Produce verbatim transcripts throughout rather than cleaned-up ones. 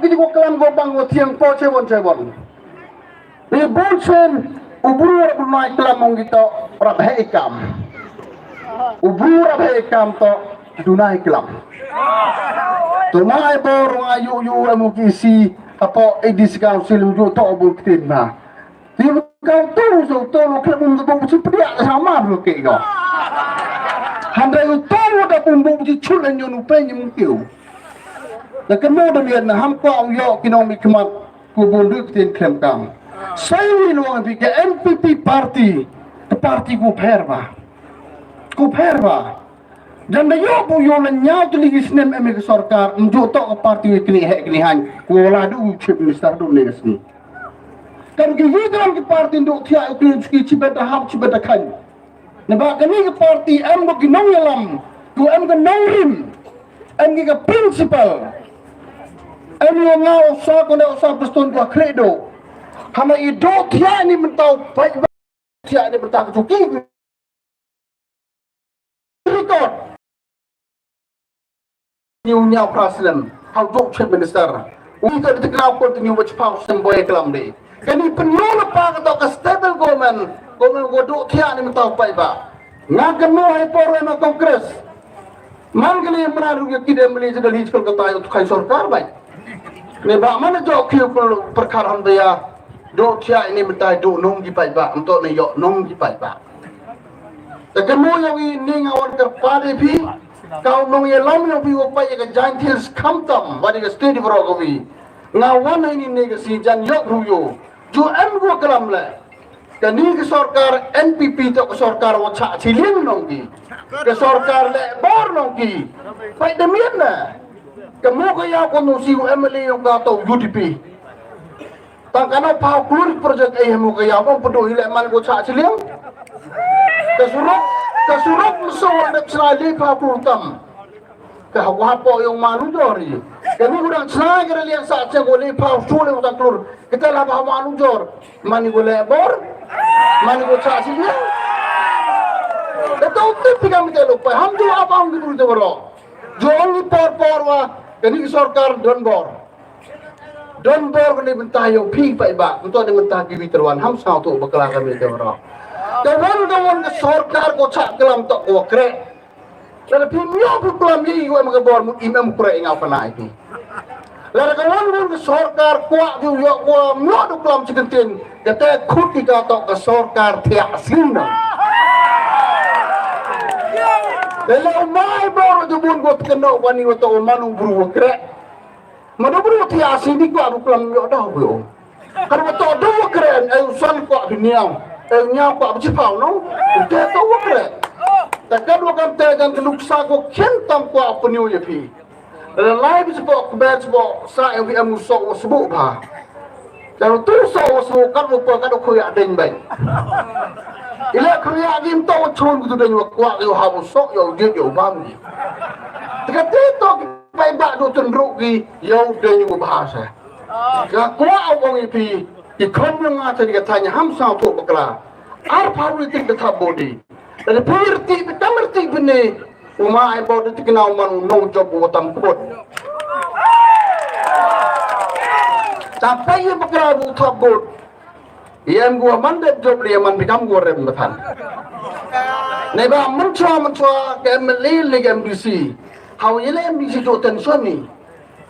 Ki jingklam ko bang ko thiang po che bon che bon. Ni bon chen u bru rap nai klam ong kito rap hei kam. U bru rap hei kam to dunai klam. To mai bor nga yu yu amu ki si apo A D C council ju to bu ktin na. Ti kau tu so to lo khlem um bu chi pdia sama lo ke ko. Handai u to lo da bum bu chi chul an yon u pe nyum kiu. Da kemo da mian na ham ko au yo ki nong mi khmat ku bun du ktien khlem kam. Sai ni lo bi ke N P P party. Ke party ku pher ba. Ku pher ba. Dan da yo bu yo na nyaw tu ligi snem em ke sorkar njo to ke party kini he kini han. Ku la du chief minister du ne sni. Kan ki yi kan ki party ndu thia u klin ski chi beta hap chi beta khan. Ne ba kani ki party em ko ki nong yalam, ko em ko nong rim, em ki ka principal. Em yo nga o sa ko ne o sa preston ko kre do. Hana i do thia ni mentau pai thia ni mentau ko ki record. Ni u nyaw pra slem. Hau duk chief minister. U ka dik nau continue wach pau slem boy klam de. Kani penyo na pa ka to ka stable government. Government ko duk thia ni mentau pai ba. Nga kano hai por ma Congress. Man kani mra ru ya kide mli jadal hi chkol ka tayo tu kai sorkar bai. Ne ba mana jo khiu kul perkar han ya. Duk thia ni mentai duk nong ki pai ba. Untuk ne yok nong ki pai ba. Te kano ya wi ni nga wan kerpa de phi. Kau nong ya lam ya phi wa pai ya ka Jaintia khamtam. Wadi ka state bro ko phi. Nga wan ini ne ka si jan yok ru yo. Ju em ko kalam le. Kani ka sorkar N P P to ka sorkar wa cha chilin nong ki. Ka sorkar le bor nong ki. Pai de mian na. Ka mo ka ya ko no si M L A yong ka to U D P. Tang kano pau klur project ai mo ka ya mo pedo ile man ko cha chilin. Ka surok ka surok so wa de chna le pau klur tam. Ka hawa po yong manu jor i. Kani ko dang chna ka liang sa che ko le pau su le ta klur. Kita la ba manu jor. Mani ko le bor. Mani ko cha si le. Ka to tip pi kam te lo pa. Ham tu apa ham tu te bro. Jo ni por por wa. Kani ki sorkar don bor. Don bor kani benta yo phi pa iba. Untuk ni benta ki wi terwan ham sao tu bakla kami te bro. Ka wan ka wan ka sorkar ko cha kalam to ko kre. Lada phi myo phi klam ye yu em ka bor mut im em kure nga pa nai phi. Lada ka wan wan ka sorkar kwah phi u yok kwah myo du klam chi kyntin. Kata khut ki ka tok ka sorkar thiah sing na. Lada u mai bor ju bun ko tken no wani wa to u man u bru wa krek. Ma do bru ti asi ni kwah bu klam yo da bu yo. Kan wa to do wa kren ai u san kwah bi niam. Ai u niam kwah bu chi pau no. Te to wa kren. Ta kan wa kan te kan ke luk sa ko khen tam kwah bu niu ya phi. La lai bi sbo ku ber sbo sa ai bi am so wa sbo ba. Kan tu so wa sbo kan wa pa kan ko ya deng bai. Ila khria gin to wa chun ku tu deng wa kwah yo ha bu so yo git yo bam ni. Te ka te to Bai ba du tun ru ki yow dei ngu bahasa. Ka kwa awong ipi ki khom yung nga tadi ka tanya ham sang tu bakla. Ar paru itik da thap bodi. Lada pir ti bitam ti bini. Uma ai bodi tik na uman nong job u tam kut. Tapai ye bakla bu thap bodi. Ïa em gua man dep jop li man bikam gua rem batan. Neba menchua menchua ke M L A le ke M D C. Hau ïa le M D C jok tension ni.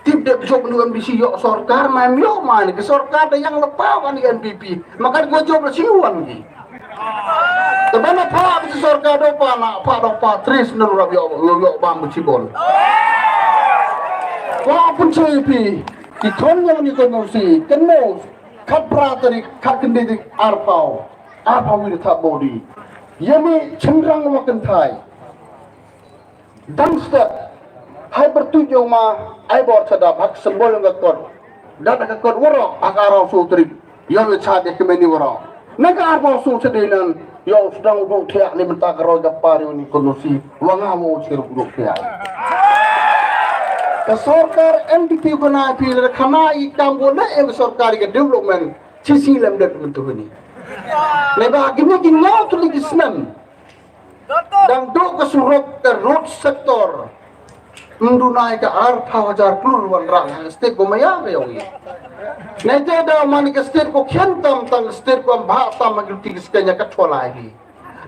Tip dep jop nu M D C yok sorkar ma em yok ma ni ke sorkar da yang lepa kan N P P. Makan gua jop le siwan ni. Tebana pa bisi sorkar do pa na pa do pa tris nu rap yok yok yok bam bisi bol. Wa pun C P. Ikon yang ni kono si keno. Khat pra tarik, khat khyndai tarik, arphew, arphew wei da thap bodi. Ïa me chynrang wa kynthai. Dang step. Hai bertuit ïa ma, ai bor chadap, hak symbol ïa ka kot. Dat ka kot warok, hak arphew soo tarik. Ïa me chad ïa kmeni warok. Na ka arphew soo chadei nan, ïa u sdang u duh thiah ni mynta ka roi ka par ïa ni kono si, wa nga wa u chir u duh thiah. Ka sorkar N P P ka na pi le khana i kam ko na e sorkar ka development. Chi si lem det mynta huni. Neba kini ki nyaw tu lagi snem. Dang duk ka surok ka road sector. Mduna ka arphaw hajar klur wanrah ha state ko maya ka yong i. Nai te da man ka state ko khian tam tang state ko bha tam ma ki luti ki skeng ya ka thola i.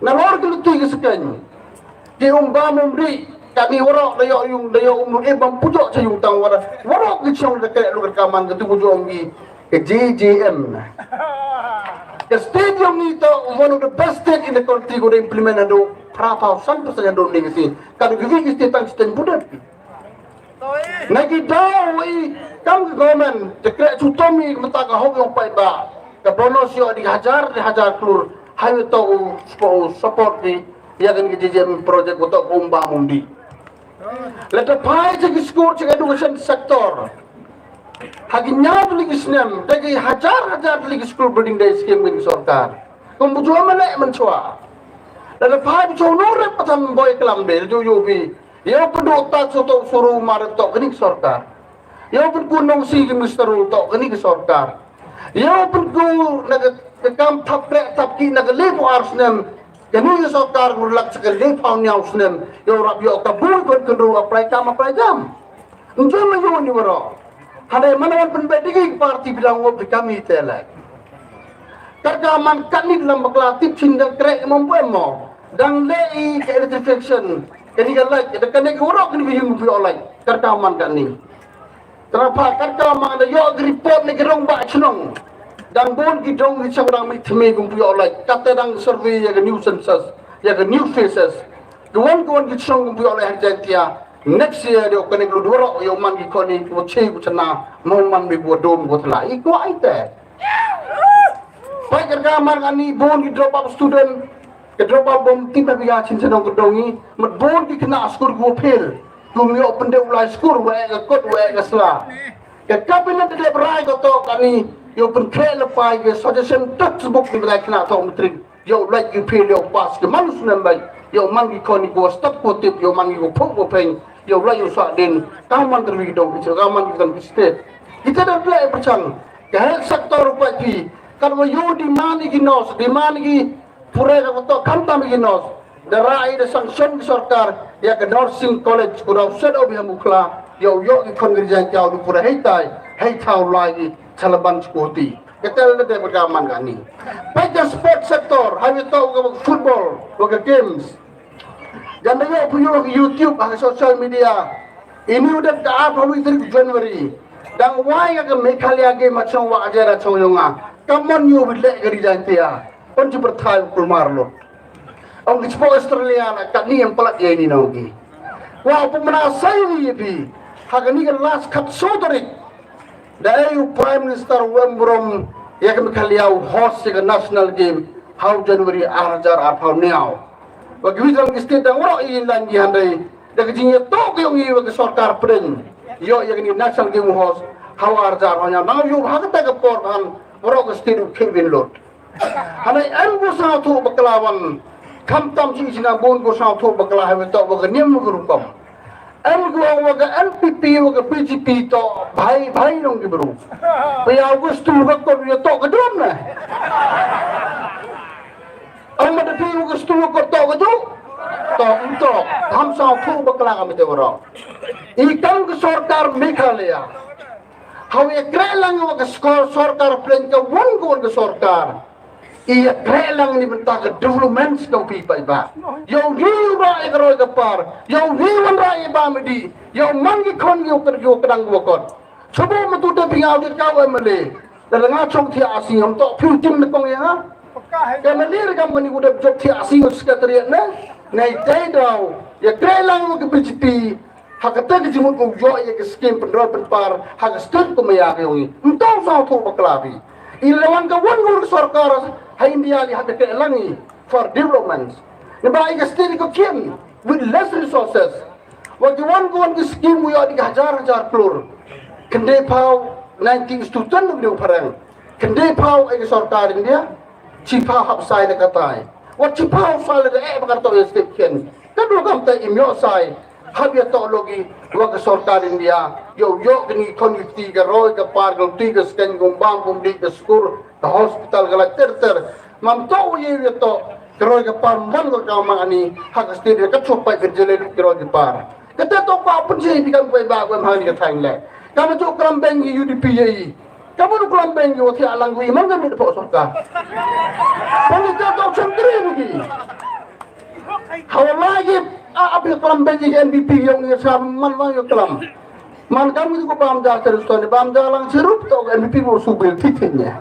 Na lor ki luti ki skeng. Ki um ba mum ri ka ni warok da yok yung da yok um e bam pujok cha yung tang wara. Warok ki chong da kre lu ka man ka tu pujok ngi. Ka J J M. Ka state yong i to one of the best state in the country ko da implement ando. Phra phaw san percent ando ni ka si. Ka da ki ki state tang state budat. Na ki daw i kam ka government te kre chu tom i mata ka hok yong paidbah. Ka bonus yo di hajar di hajar klur. Hai to u spo- u support di ya kan ki J J M project ko to ko um ba mum di. Lada phai cha ki school cha education sector. Ha ki nyaw li ki snem da ki hajar hajar li ki school building dei scheme ki sorkar. Kum bu jua mane man chua. Lada phai bu chua no rep patan boy klam be ju ju bi. Yow pynduh ta soto suru mar tok kani ka sorkar. Yow pynku nongsi ki minister tok kani ka sorkar. Yow pynku na ka kam thap krek thap ki na ka le phaw ar snem. Kani ka sorkar ku lak sa ka le phaw nyaw snem. Yow rap yow ka bun kon kynru apply kam apply kam. Njo ma yow ni waro. Hade mana wan pynbet digi parti bilang ngop di kami telek. Karka man kani dalam bakla tip chin dang krek mom pwe mo. Dang le i ke electrification. Kani ka light, da kani ka warok kani ka yung pwe light. Karka man kani. Terapa karka man da yok report ni ki rong ba chnong. Dang bon ki dong ki chang dang mi thmi kum pwe light. Kata dang survey ya ka new census, ya ka new faces. Kawan kawan ki chong kum pwe light han jan tia. Next year yow kani ka lu dua rok yow man ki koni ko chi ko chana. Mo man mi ko dom ko tla. I ko ai te. Pai karka man kani bon ki drop out student. Ka drop out bom tip na biya chin chin dong ka dong i. Mat bon ki kena skur ko fail. Kum yow pynde ulai skur wa ka kot wa ka sla. Ka cabinet de brai ko to kani yow pynkhe lepai ke suggestion textbook ni brai kena to matric. Yow like you fail yow pass ke manus nem bai. Yow man ki koni ko stop ko tip yow man ki ko phok ko peng. Yow like yow sa din. Ka man terwi dong ki ka man ki kan ki state. Kita da play perchang. Ka health sector pa ki. Kan wa yow di man ki nos di man ki Pura ka to kam tam ki nos. Da rai da sanction ki sorkar ya ka nursing college ku dau set obi hamu khla yow yow ki khon gri jan kiaw du pura hei tai hei thau lai ki chalaban chkoti. Ka tel da de ka man ka ni. Pai ka sport sector ha wi to ka football wa ka games. Jan da yow pu yow ka YouTube ha ka social media. Ini udah ka apa wi tarik January. Dang wai ka Meghalaya game ha chong wa ajera chong yonga. Ka mon yow wi le gri jan tia. Pon chi pyrthai u kulmar lut. Ong ki chpo Australia na katni em palat ye ni nong ki. Wa pu mana sai ni ye pi. Ha kani ka last khat so tarik. Da ai u Prime Minister Wembley ya ka Meghalaya u host ya ka National Game. Hau January ar hajar ar phaw niaw. Wa ki wi jong ki state dang waro i lan ki handai. Da ka jing ya to ki ong i wa ki sorkar pdeng. Yo ya kani National Game u host. Hau ar hajar ar phaw niaw. Nang yow ha kata ka por kan waro ka state u Kevin Lord. Hana em ko saw thu bakla wan. Kam tam chi chi na bon ko saw thu bakla ha to ba ka niam ko rukom. Em ko wa ka N P P wa ka B J P to bhai bhai nong ki bru. Pya ko stu ka ko ya to ka dum na. Em ma da pi ko stu ko to ka ju. To to. Kam saw thu bakla ka mi te waro. I kam ka sorkar Meghalaya. Hau ya kreh lang wa ka skor sorkar plen ka wan ka wan ka sorkar. Iya kreh lang ni bynta ka development ka pi pai ba. Yow wi ra ya ka roi ka par. Yow wi wan ra ya ba medi. Yow man ki khon yow ka yow ka dang wa kot. Sabo ma tu da pingaw de ka wa male. Da nga chong thia asing am to piu tim na kong ya ha. Ka male re ka mani ku da jok thia asing secretariat na. Ngai tai daw. Ya kreh lang wa ka B J P. Ha kata ka jingmut ko yoh ya ka scheme pynroi pynpar ha ka state ko maya ka yong i. Ntau sa tho bakla bi. I lawan ka wan ko sorkar ha India li ha ka lang i for development. Ni ba i ka state ko kian with less resources. Wa ki wan ko wan ki scheme ko yoh di ka hajar hajar klur. Kende pau ninety student ni parang. Kende pau ai ka sorkar India. Chiphaw hap sai na katai. Wat chiphaw sai le da eh bakar to ya step ken. Ka dua kam ta im yo sai. Hap ya to logi wa ka sorkar India. Yo yo kini kon ki ti ka roi ka par ka ti ka sken kum bang kum di ka skur ka hospital ka la ter ter. Mam to ye ya to ka roi ka par man ka ka mang ani ha ka state ka chup pai ka jele ka roi ka par. Kata to ka pynjah ïa phi kam kwai ba kwai hang ni ka thaiñ leh. Kam ju klam beng ïa U D P ïa i. Kam ju klam beng ïa u thiah lang wi man kam ni pok sorkar. Pynjah kata to chang kri ni ki. Hawa lai ki a ap ïa klam beng ïa N P P ïa u ngi sa man lang ïa klam. Man kam ni ko bam ja ter ston bam ja lang sirup to N P P bo subil titin nya.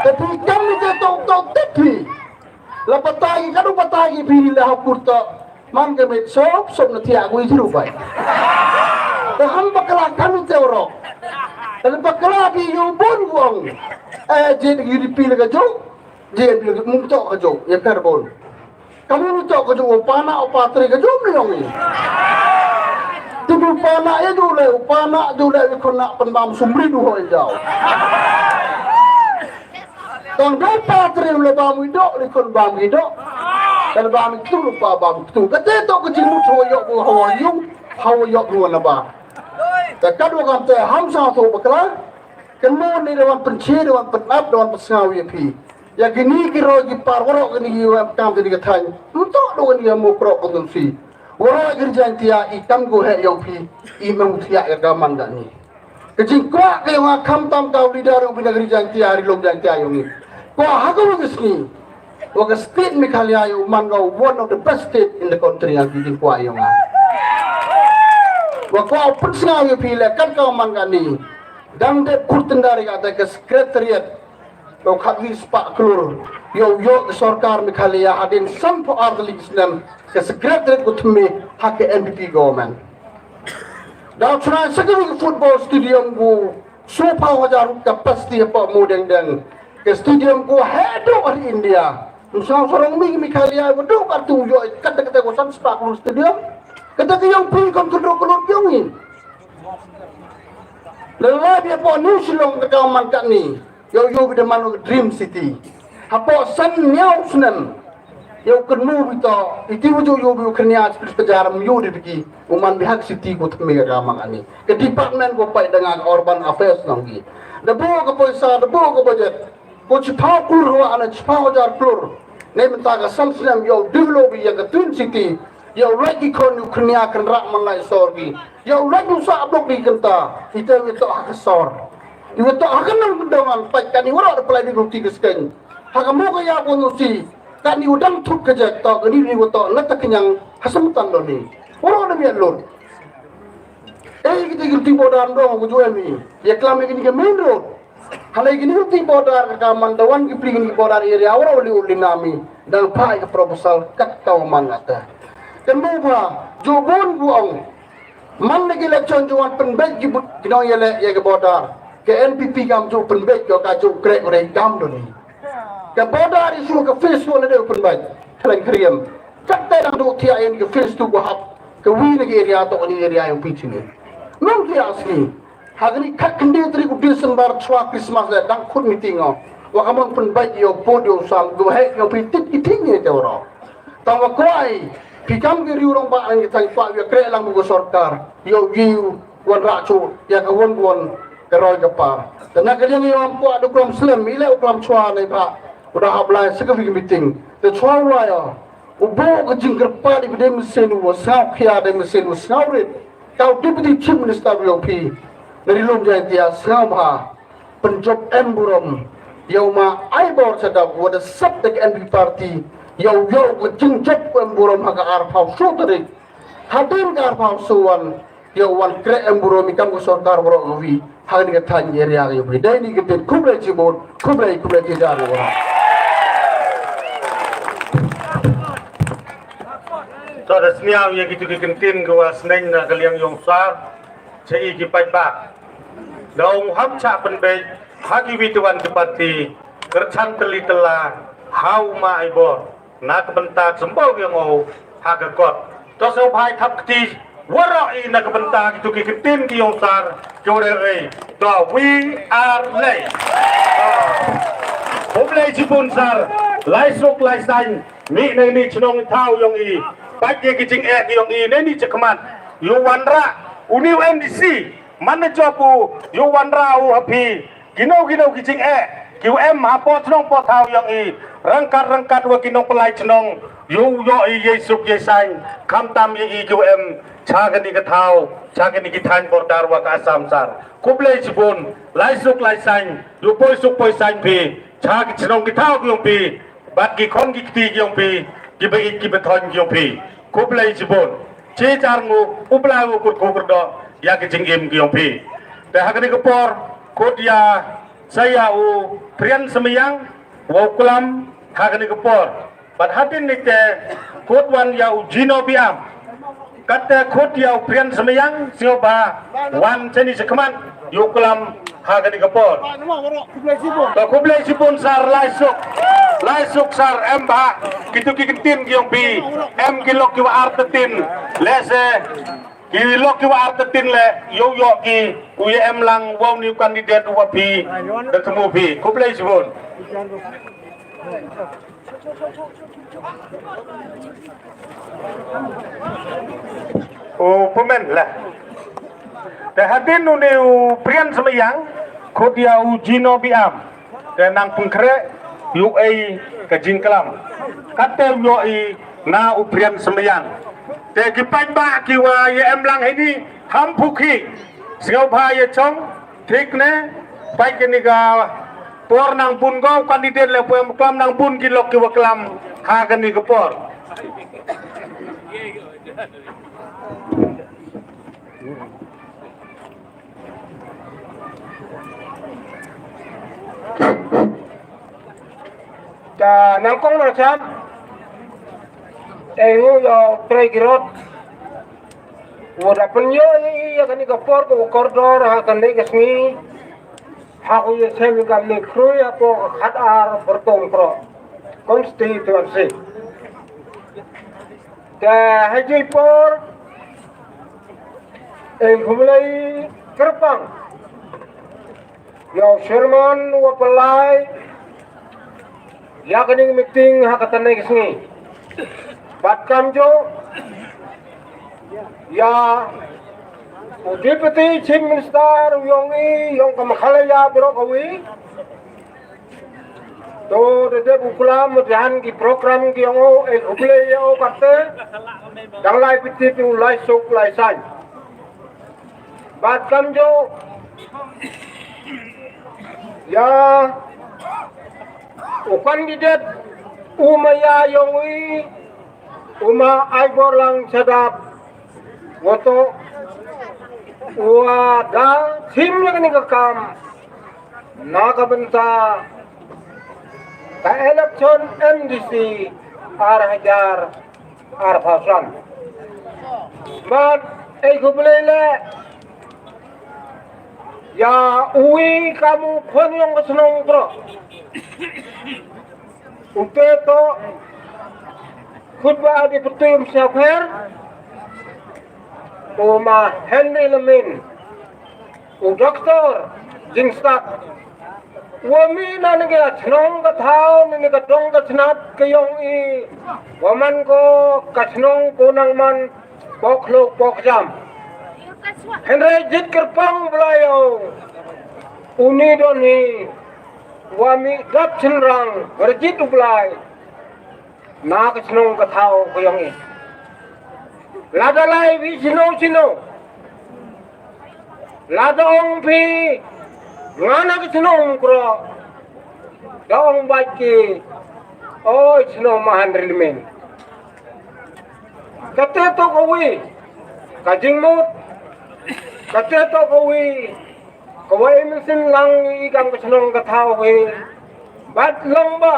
Tapi kam ni to to tipi. La patai ki kadu patai ki phi la hapur to. Man ka mit sop sop na thiah gui thru bai. Te han bakla kan te ro. Te bakla bi yu bun wong. Eh, je de U D P la ka jo. Je de mung to ka jo. Ya kar bun. Kamu to ka jo u pana u patri ka jo mi yong ni. Tu u pana ya jo le u pana jo le u kona pan bam sumri du ho jao. Tang dei pa tre le bam i dok le kon bam i dok. Kan bam i tu pa bam tu. Kate to ka jingmut hawa yok bu hawa yung hawa yok ruan na ba. Ta ka dua kam te ham sa to bakla. Kan mo ni dewan penchi dewan penap dewan pesngaw ya phi. Ya kini ki roi ki par warok kini ki wan kam kini ka thaiñ. Ntok do kini ya mo krok konstituensi. Warok kini Jaintia i kam go he yong phi. I mem thiah ya ka man da ni. Ka jingkwah ka yong nga kham tam ka u leader yong phi na ka ri Jaintia, ri lum Jaintia yong ngi. Kwah ha ka wa ka sngi. Wa ka state Meghalaya yong man ka one of the best state in the country ha ka jingkwah yong nga. Wa kwah u pynsngaw yong phi le kan ka man ka ni. Dang dep khur tendar ka ta ka secretariat. Yow khatwi spah klur. Yow yoh ka sorkar Meghalaya hadien sanphew ar tylli ki snem ka secretariat ko thymme ha ka N P P government. Daw chna sa kawei ka football stadium ko sophew hajar capacity hapoh Mawdengdeng. Ka stadium ko heh duh ha India. Ym sngew sarong mi Meghalaya ba duh ba tu yoh kat da kata ko san spah klur stadium. Kata ka yong phi kon kynroh klur yong i. Lada la bia hapoh New Shillong ka man katni. Yow yow bida man ka dream city. Hapoh san hynñiew snem. Yow kynmu bita iti wuju yow bi u khynnia spis pajar am yow di biki. U man bihak city ko thymme ka man ani. Ka department ko pai da nga ka urban affairs nong ki. Da bo ka poisa, da bo ka budget. Ko chiphaw klur hawa ana chiphaw hajar klur. Nei mynta ka san snem yow develop ïa ka twin city. Yow lait ki khon yow khynnia kynrah man lai sor ki. Yow lait u sa blok di kynta. Ita yow to ha ka sor. Yow to ha ka nang bendongan pait kani wara da pelai di roti ka skeng. Ha ka mo ka ya bo no si. Kani u dang thut ka jek to kani ni wa to na ta kenyang ha samtan do ni. Wara da miat lut. Eh kita gilti bodan dong ko jual ni. Ya klam ini ke main road. Halai kini uti border ka man da wan ki pli kini border area wara uli uli nami dang phai ka proposal kat ka man ata. Kan mo ba jo bon bu ong man lagi election jo wan pynbeit ki but kino ya le ya ka border. Ka N P P kam jo pynbeit ko ka jo krek ore kam do ni. Ka border isu ka face ko le de pynbeit. Klan kriam. Kat te dang do tia en ka face tu ko hap. Ka wi na ki area to ni area yang pi chini. Nong tia asli. Ha kani khat khyndai tarik u December chwa Christmas le dang khut meeting o. Wa ka mon pynbeit ïa u pud ïa u sam, gu heh ïa u phi tit ki thing ïa te u ro. Tang wa kwai, phi kam ki riewrangbah ngi tang kwah ïa kreh lang bu ka sorkar. Ïa u ïa u wanrah chu, ïa ka wan wan ka roi ka par. Te na ka liang ïa u am kwah da u klam slem, i le u klam chwa nei ba. U da hap lai sa ka wi ka meeting. Te chwa u lai o. U buh ka jingkyrpad i ba dei mynsiem u, sngew khia dei mynsiem u, sngew rit. Ka u Deputy Chief Minister u yong phi. Na ri lum Jaintia sngew bha. Pynjop em burom. Yow ma ai bor sa da wa da sap da ka N P P party. Yow yow ka jingjop em burom ha ka arphew shu tarik. Hadien ka arphew shu wan. Ïa u wan kreh em burom i kam ka sorkar baroh kawi. Ha kani ka thaiñ area kawi. Dei ni ka tin khublei chibun, khublei, khublei ti jar ïa u. To da sniaw ïa kitu ki kyntien ka wa sneng na ka liang yong sar. Cha i ki paidbah. Da ong hap cha pynbeit ha kiwi te wan ki parti. Kyrchan tylli tylla ha u ma ai bor. Na ka bynta symbow ïa ngo ha ka kot. To sngewbha phai thap kti waroh i na ka bynta kitu ki kyntien ki yong sar ki waroh i. To we are late. Khublei chibun sar. Lai suk lai sain. Mih na ini chnong thaw yong i. Pat ïa ki jingeh ki yong i na ini chakhmat. Ïa u wanrah uni u M D C. Man na jop u ïa u wanrah u ha phi. Kino kino ki jingeh ki u em hapoh chnong poh thaw yong i, ryngkat ryngkat wa ki nongpynlait chnong Ïoh ïoh i ïa i suk ïa i saiñ, khamtam ïa i kiwa em sha kane ka thaw, sha kane ki thaiñ border wa ka Assam sar. Khublei shibun, lai suk lai saiñ, ïoh poi suk poi saiñ phi sha ki chnong ki thaw ki yong phi, bad ki khon ki kti ki yong phi, ki ba ïeit ki ba thoiñ ki yong phi. Khublei shibun. Chi jar ngu, U Blai u kut kut kut doh ïa ki jingim ki yong phi. Te ha kane ka por, khut ïa sa ïa u Prian Smiang, wow klam ha kane ka por. Bad hadien ni te khut wan ïa u Jino Biam. Kata khut ïa u Prian Smiang, sngewbha wan sini sa khmat, ïoh klam ha kane ka por. To khublei shibun sar, lai suk. Lai suk sar, em bha kitu ki ktien ki yong phi, em ki lok ki wa artatien. Lehse ki lok ki wa artatien le ïoh ïoh ki u ïa em lang wow ni u candidate wa phi da thmu phi. Khublei shibun. U pumen la. Te hadien u ne u Prian Smiang, khut ïa u Jino Biam. Te nang pynkhreh ïoh ei ka jingklam. Kata ïoh i na u Prian Smiang. Te ki paidbah ki wa ïa em lang hini, ham phuki. Sngewbha ïa chong, thik ne, pait kani ka por nang bun ko, candidate le poi klam nang bun ki lok ki wa klam ha kani ka por. Ta nang kong nang cham. Ei ngu yo trei kirot. Wo da pynïoh ïa kani ka por ko kordor ha kani ka sngi. Ha ko ïa sem ka ne krui ha ko khat ar bertong pro constituency. Te ha ji por ei khublei kyrpang ïa u chairman wa pynlai ïa kani ka meeting ha kata ne ka sngi. Bad kam jo ïa u Deputy Chief Minister u yong i yong ka Meghalaya bro ka wi. To da dep u klam u jan ki program ki yong o ei u kle ïa o kate. Dang lai piti u lai suk lai sain. Bad kam jo ïa u candidate u ma ïa yong i u ma ai bor lang sadap. Wato wa da thim ïa kani ka kam na ka bynta ka election M D C ar hajar ar phaw san. Bad ei khublei le ïa u wi kam u khon yong ka shnong bro. U te to khutba di petum safar. U ma Henry Lemin. U doktor jingstad. Wa mih na ne ka chnong ka thaw ne ka dong ka chnat ka yong i. Wa man ko ka chnong ko nang man pok lo pok jam. Hynrei jit kyrpang Blai o. Uni don hi. Wa mih dap chynrang wa jit u Blai. Na ka chnong ka thaw ka yong i. Lada lai wi chino chino. Lada ong phi nga na ka chnong kro. Da ong bad ki oi chno mahan rilmen. Kate to ka wi ka jingmut. Kate to ka wi ka wa i mynsiem lang i kam ka chnong ka thaw hi. Bad long ba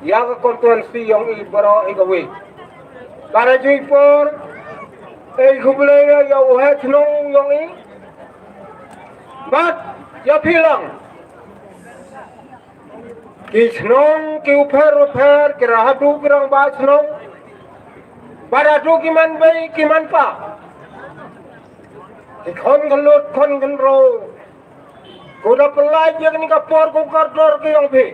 ïa ka constituency yong i bro i ka wi. Para jui por ei khublei ïa u het chnong yong i. Bad ïa phi lang ki chnong ki u pher u pher ki ra haduh ki rangbah chnong. Bad haduh ki man bei ki man pa ki khon ka lut khon ka ro. Ko da pynlait ïa kani ka por ko kordor ka yong phi.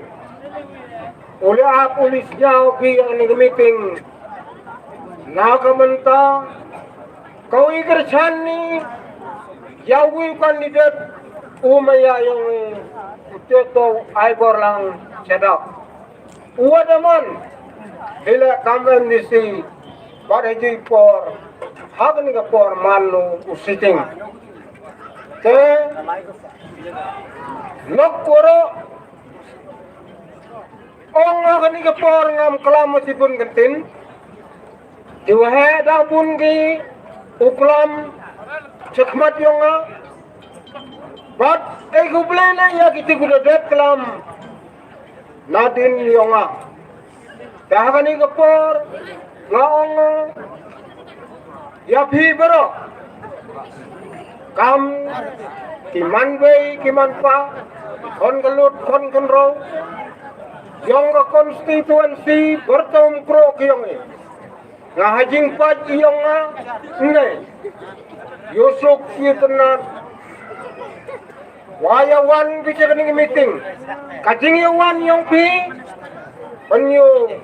U le ap u le sñiaw phi ïa kani ka meeting. Na ka mynta ka wi kyrchan ni ïa u wi u candidate u ma ïa yong i u te to ai bor lang shadap. U wa da man Hi leh kam MDC bad ha kine ki por, ha kane ka por man u sitting. Te lok kuro ong ha kane ka por ngam klam ma sibun kyntin. Te waheh da bun ki u klam shakhmat ïong nga. Bad e khublei na ïa kito ki da dep klam nadien ïong nga. Te ha kane ka por nga ong ïa phi baroh, kam ki man bei ki man pa, khon ka lut khon ka nrong, ïong ka constituency Byrta Umkroh ki ïong i. Nga ha jingpait ïong nga ne ïoh suk ïoh tynnat. Wa ïa wan phi sha kane ka meeting. Ka jingïawan ïong phi, pynïoh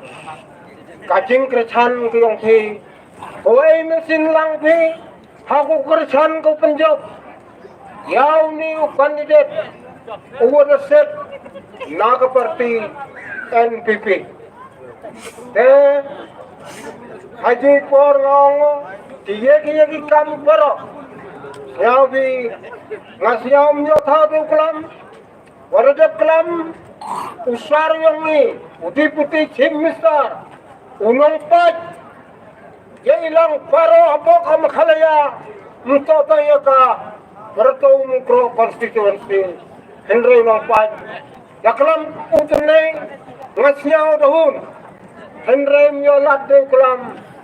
ka jingkyrshan ka ïong phi. Kawei mynsiem lang phi ha ka kyrshan ka pynjop ïa une u candidate u wa da set na ka party NPP. Te ha kine ki por nga ong, te ïa ki, ïa ki kam baroh, sñiaw phi, nga sñiaw ym ïoh thaw te u klam, wa da dep klam u sar ïong i, u Deputy Chief Minister, u nongpait ïa i lang baroh hapoh ka Meghalaya, ym toh tang ïa ka Byrta Umkroh constituency, hynrei u nongpait. Ïa klam u tynrai nga sñiaw da hun. Hynrei ym ïoh lad de u klam,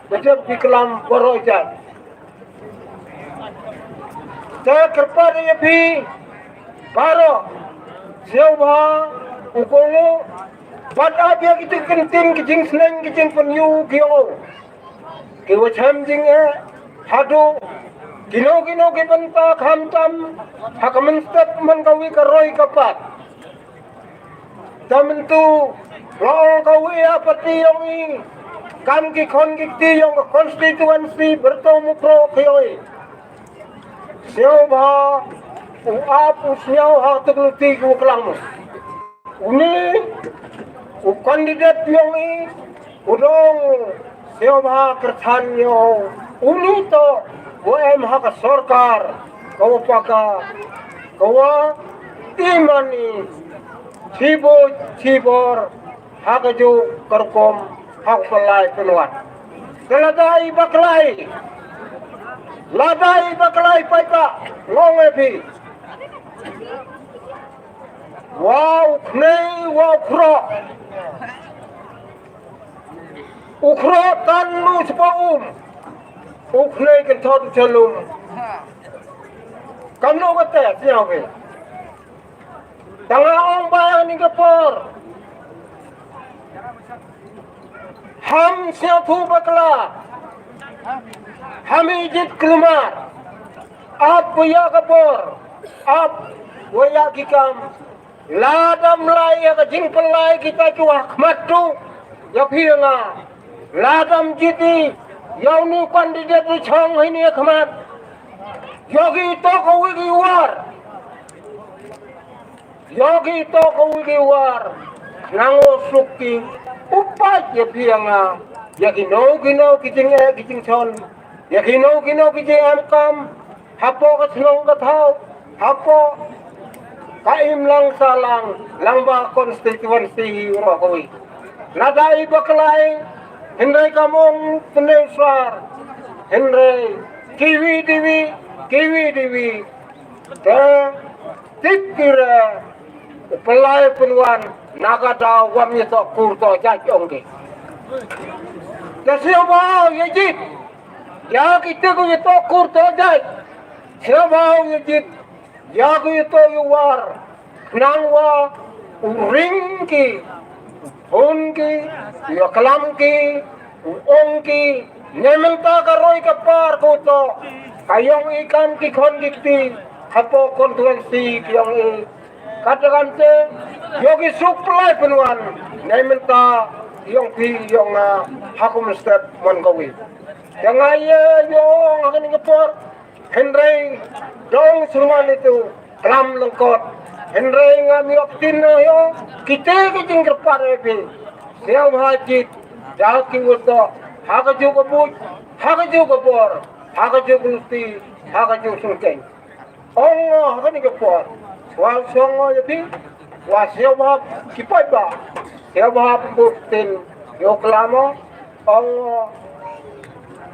ba dep ki klam baroh jait. Te kyrpad ïa phi baroh, sñiawbha u kohnguh bad ap ïa kito ki kyntien ki jingsneng ki jingpynïoh ki ong. Ki wa chem jingeh haduh kino kino ki bynta, khamtam ha ka mynstep man kawi ka roi ka par. Te mynta nga ong kawi ha party ïong i, kam ki khon ki kti ïong ka constituency Byrta Umkroh ki ïong i. Sñiawbha u ap u sñiaw ha ka tukluti ki wa klang. Uni u candidate ïong i u dang sñiawbha kyrchan ïa u. Uni toh wa em ha ka sorkar ka wa paka, ka wa i mani chibo chibor ha ka ju ka rukom ha ka pynlai pynwan. Te lada i bakla i, lada i bakla i paidbah, nga ong ïa phi. Wa u khnei wa u khroh. U khroh tan u spa um. U khnei kynthot u chalum. Kam no kata sñiaw ke. Tang nga ong ba ni ka por. Ham sñiawthuh bakla. Ham ijit kulmar. Ap wa ïa ka bor. Ap wa ïa ki kam. Lada ym lai ïa ka jingpynlai kita ki wa khmat tu. Ïa phi nga. Lada ym jiti. Ïa uni u candidate u chong hini ïa khmat. Ïa ki to ka wi ki war. Ïa ki to ka wi ki war. Nang o suk ki. U pait ïa phi ïa nga. Ïa ki no ki no ki jingeh ki jingchon. Ïa ki no ki no ki jingemkam. Hapoh ka chnong ka thaw. Hapoh ka imlang sahlang. Lang ba constituency hi u roh ka wi. Lada i bakla i. Hynrei kam ong tynrai sar. Hynrei kiwi diwi. Kiwi diwi. Te tip ki re u pynlai pynwan na ka daw wam ïa toh kur toh jait ong ki. Te sñiawbha ïa jit ïa ki te ku ïa toh kur toh jait. Sñiawbha ïa jit ïa ki ïa toh ïa war. Khnang wa u ring ki, hun ki, ïa klam ki, u ong ki, ne mynta ka roi ka par ko to, ka ïong i kam ki khon ki kti, hapoh constituency ki ïong i. Kata kante, ïong i suk pynlai pynwan, ne mynta, ïong phi, ïong nga, ha kum step mon kawi. Te nga ïa, ïong, ha kani ka por, Hynrei dong sumar itu klam lengkot. Hynrei ngam ïoh ktien na ïoh kite ki jingkyrpad ïa phi. Sñiawbha jit Da ki wut to, ha ka juk ka buit, ha ka juk ka bor, ha ka juk ka luti, ha ka juk sngewteng. Ong ha kane ka por, sngewbha sngewbha ïa phi, wa sngewbha ki paidbah, sngewbha pynbun ktien ïa u klam, ong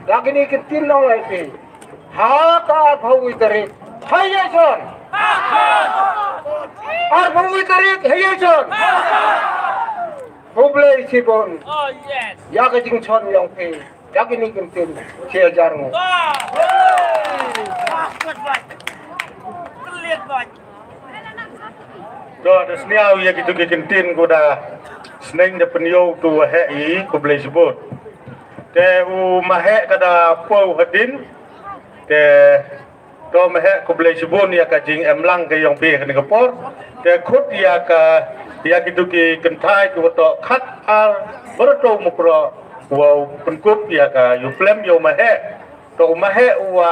da kine ki ktien ong ïa phi. Ha ka arphew wei tarik, ha ïa shon. Arphew wei tarik, ha ïa shon. Khublei shibun. Ïa ka jingshon ïong phi. Ïa kine ki ktien shi hajar nguh. To, da sniaw ïa kitu ki ktien, ko da sneng da pynïoh tu wa heh i, khublei shibun. Te u ma heh ka da poi hadien. Te to ma heh, khublei shibun ïa ka jingem lang ka ïong phi ha kane ka por. Te khut ïa ka, ïa kitu ki kynthai ki wa to khat ar baroh u Mukroh, wa u pynkup ïa ka ïa u plem ïa u ma heh. To u ma heh u wa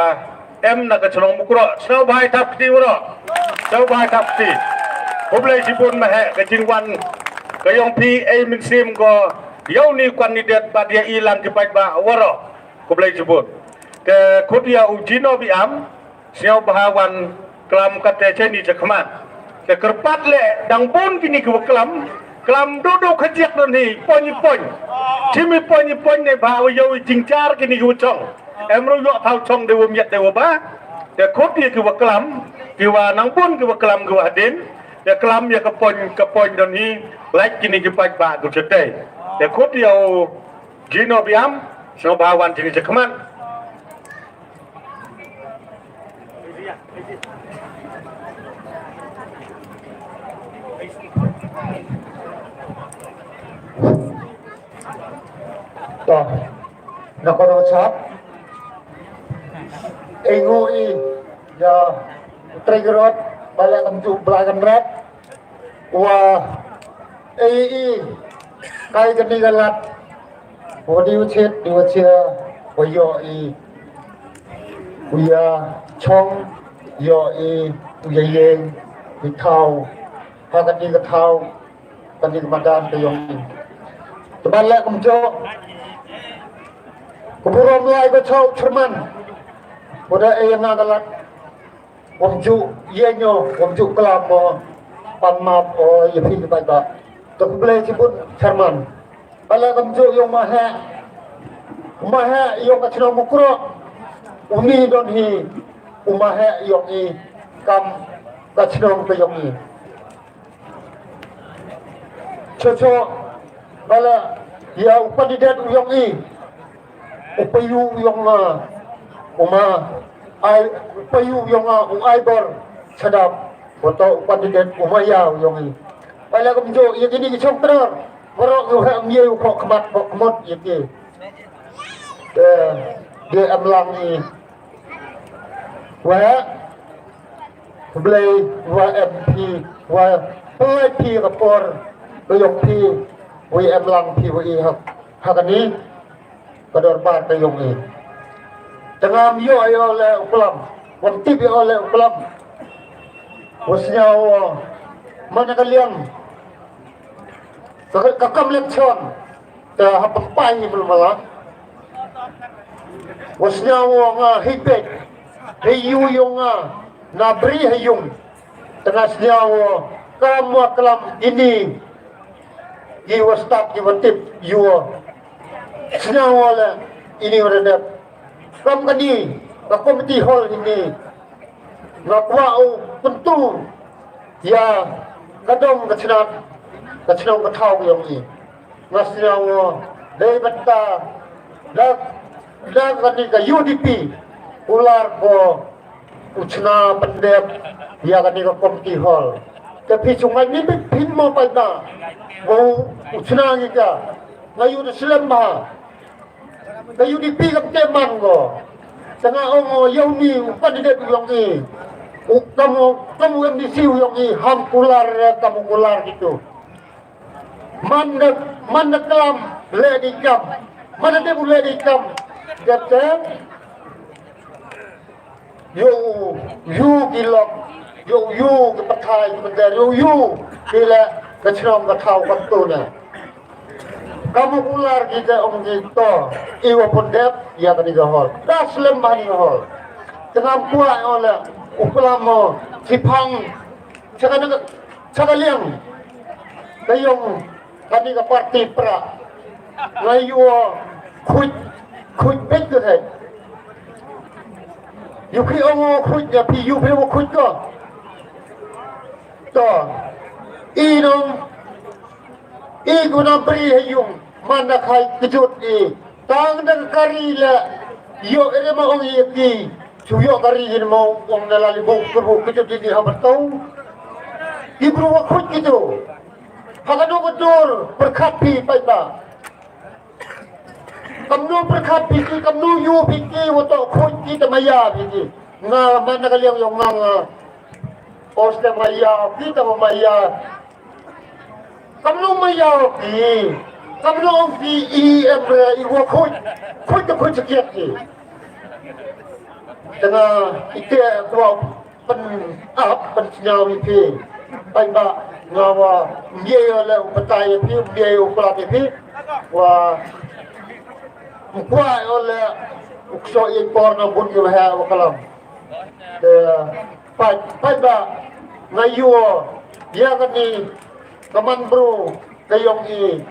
em na ka chnong Mukroh, sngewbha ïa thap kti baroh. Sngewbha ïa thap kti. Khublei shibun ma heh, ka jingwan ka ïong phi ei mynsiem ko ïa une u kandidet bad ïa i lang ki paidbah baroh. Khublei shibun. Te khut ïa u Jino Biam, sngewbha wan klam kata shane shakhmat. Te kyrpad leh dang bun kine ki wa klam, klam duh duh khajek don hi, point point. Shim i point point ne bha wa ïoh i jingjar kine ki wa chong. Em ruh ïoh thaw chong de wa miat de wa ba. Te khut ïa ki wa klam, ki wa nang bun ki wa klam ki wa hadien. Te klam ïa ka point, ka point don hi, lait kine ki paidbah ki wa shatei. Te khut ïa u Jino Biam, sngewbha wan shane shakhmat. To, na ko ro chap. Ei nguh i ïa u Trai Rod, ba la kam ju Blai Kynrad. Wa ei i kai kane ka lad. Wa di u chet, di u chia, wa ïoh i u ïa chong, ïoh i u ïa ïeng, i thaw. Ha kane ka thaw, kane ka madan ka ïong i. Te ban leh kumjuh, ka burom lai ka chok chairman. Wa da ei nga ka lad. Wam ju ïa nyo, wam ju klam mo. Pan map o ïa phi ki paidbah. To khublei shibun chairman. Ba la kam ju ïong ma heh. Ma heh ïong ka chnong Mukroh. Uni don hi. U ma heh ïong i. Kam ka chnong ka ïong i. Cho cho, ba la ïa u kandidet u ïong i. U payu u ïong nga, u ma ai, u payu u ïong nga, u ai bor shadap. Wa to u kandidet u ma ïa u ïong i. Ba la kam ju ïa kini ki chong trar. Baroh u ha ym ïa u khok khmat khok khmot ïa ki. Eh, de em lang i. Wa, khublei wa em phi, wa pynlait phi ka por, wa ïong phi, wa em lang phi wa i ha, ha kani, ka dorbar ka ïong i. Te ngam ïoh ïoh le u klam, wam tip ïoh le u klam. Wa sñiaw, man ka liang, ka, ka kam lek chon, te ha pynpai ni mala. Wa sñiaw nga hei peit, hei yu yung nga, na bri hei yung. Te nga sñiaw, ka mwa klam ini, ki wa stad ki wa tip, yu. Sñiaw le, ini wa dep. Kam kani, ka committee hall ini. Nga kwah u pyntu ïa ka dong ka chnat, ka chnong ka thaw ka ïong i. Nga sñiaw dei bynta da, da kani ka U D P kular ko u chna pyndep ïa kani ka committee hall. Te phi chungai ni phi phin mo paidbah ba u chna ngi ka. Nga ïu da slem bha. Ka U D P kam te man ko. Te nga ong o ïa uni u candidate u ïong i. U kam u, kam u M D C u ïong i, ham kular re kam u kular kitu. Man da, man da klam le di kam. Man da dep u le di kam. Dep te ïoh u, ïoh ki lok, ïoh u, ïoh ki pathai ki mynder, ïoh u, ïoh ki le ka chnong ka thaw kam tu ne. Ka popular ki te ong ki to, i wa pun dep ïa kani ka hall. Da slem bha ni ka hall. Te ngam kwah ïa u la u klam mo, ki phang cha ka na ka, cha ka liang. Ka ïong kani ka party pra. Nga ïoh khuid, khuid bit ka thei. Ïoh ki ong khuid ïa phi, ïoh phi ong khuid ko. To. I nong, i ku nang bri ha ïung, man da khai kjut i. Tang da kari la, ïoh ere ma ong i ki, chu ïoh kari in ma ong na la li buk, buk kjut i ni ha ba tau. I bru wa khuid kjut. Ha ka nong ka dur, pyrkhat phi paidbah. Kamnu pyrkhat phi ki, kamnu ïoh phi ki, wa to khuid ki ta maya phi ki. Nga man na ka liang ïong nga nga. Os ta maya, ki ta maya. Kamnu maya ki. Kamnu ong ki i em re i wa khuid. Khuid ta khuid sakiat ki. Tanga ite kwa pyn-ap, pynsñiaw ïa phi. Paidbah, nga wa mbiei ïa le u batai ïa phi, mbiei u klam ïa phi. Wa mkwah ïa le u ksoh ïa por na bun ïa he wa klam. Te, paid, paidbah, nga ïoh ïa kani ka man bru ka ïong i.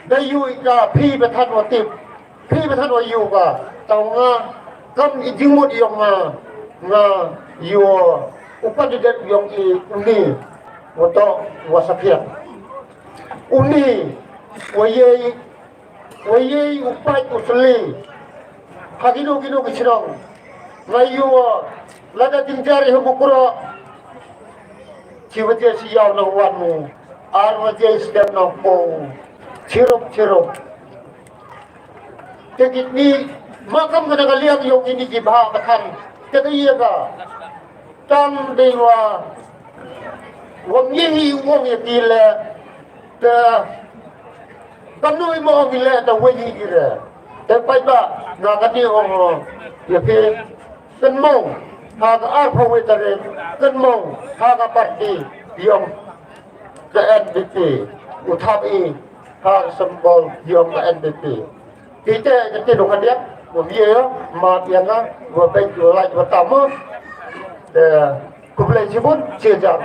Nga ïoh i ka phi ba than wa tip. Phi ba than wa ïoh ka, tang nga kam i jingmut ïong nga, nga ïoh u candidate ïong i uni, wa to wa sakhiat. Uni, wa ïei, wa ïei u paid u sli. Ha kino kino ki chnong. Nga ïoh, lada jingjar i ha Mukroh. Chi waje chi ïaw na wan mu. Ar waje step na po. Chirup, chirup. Te kini, ma kam ka na ka liang ïong ini ki bha ka than. Te ka ïa ka. Tang dei wa. Wang ïa hi wang ïa ki le. Te. Kam nu i mo ong i le ta wen hi ki re. Te paidbah. Na ka ni ong ïa ki. Kan mo. Ha ka ar phaw wi tarik. Kan mo. Ha ka party. Ïong. Ka N P P, u thap i ha ka symbol ïong ka N P P. Kita ka tin u khadiak, u bia ïa, ma bia nga, u bek u lait u tam. Te, khublei chibun, chia jar.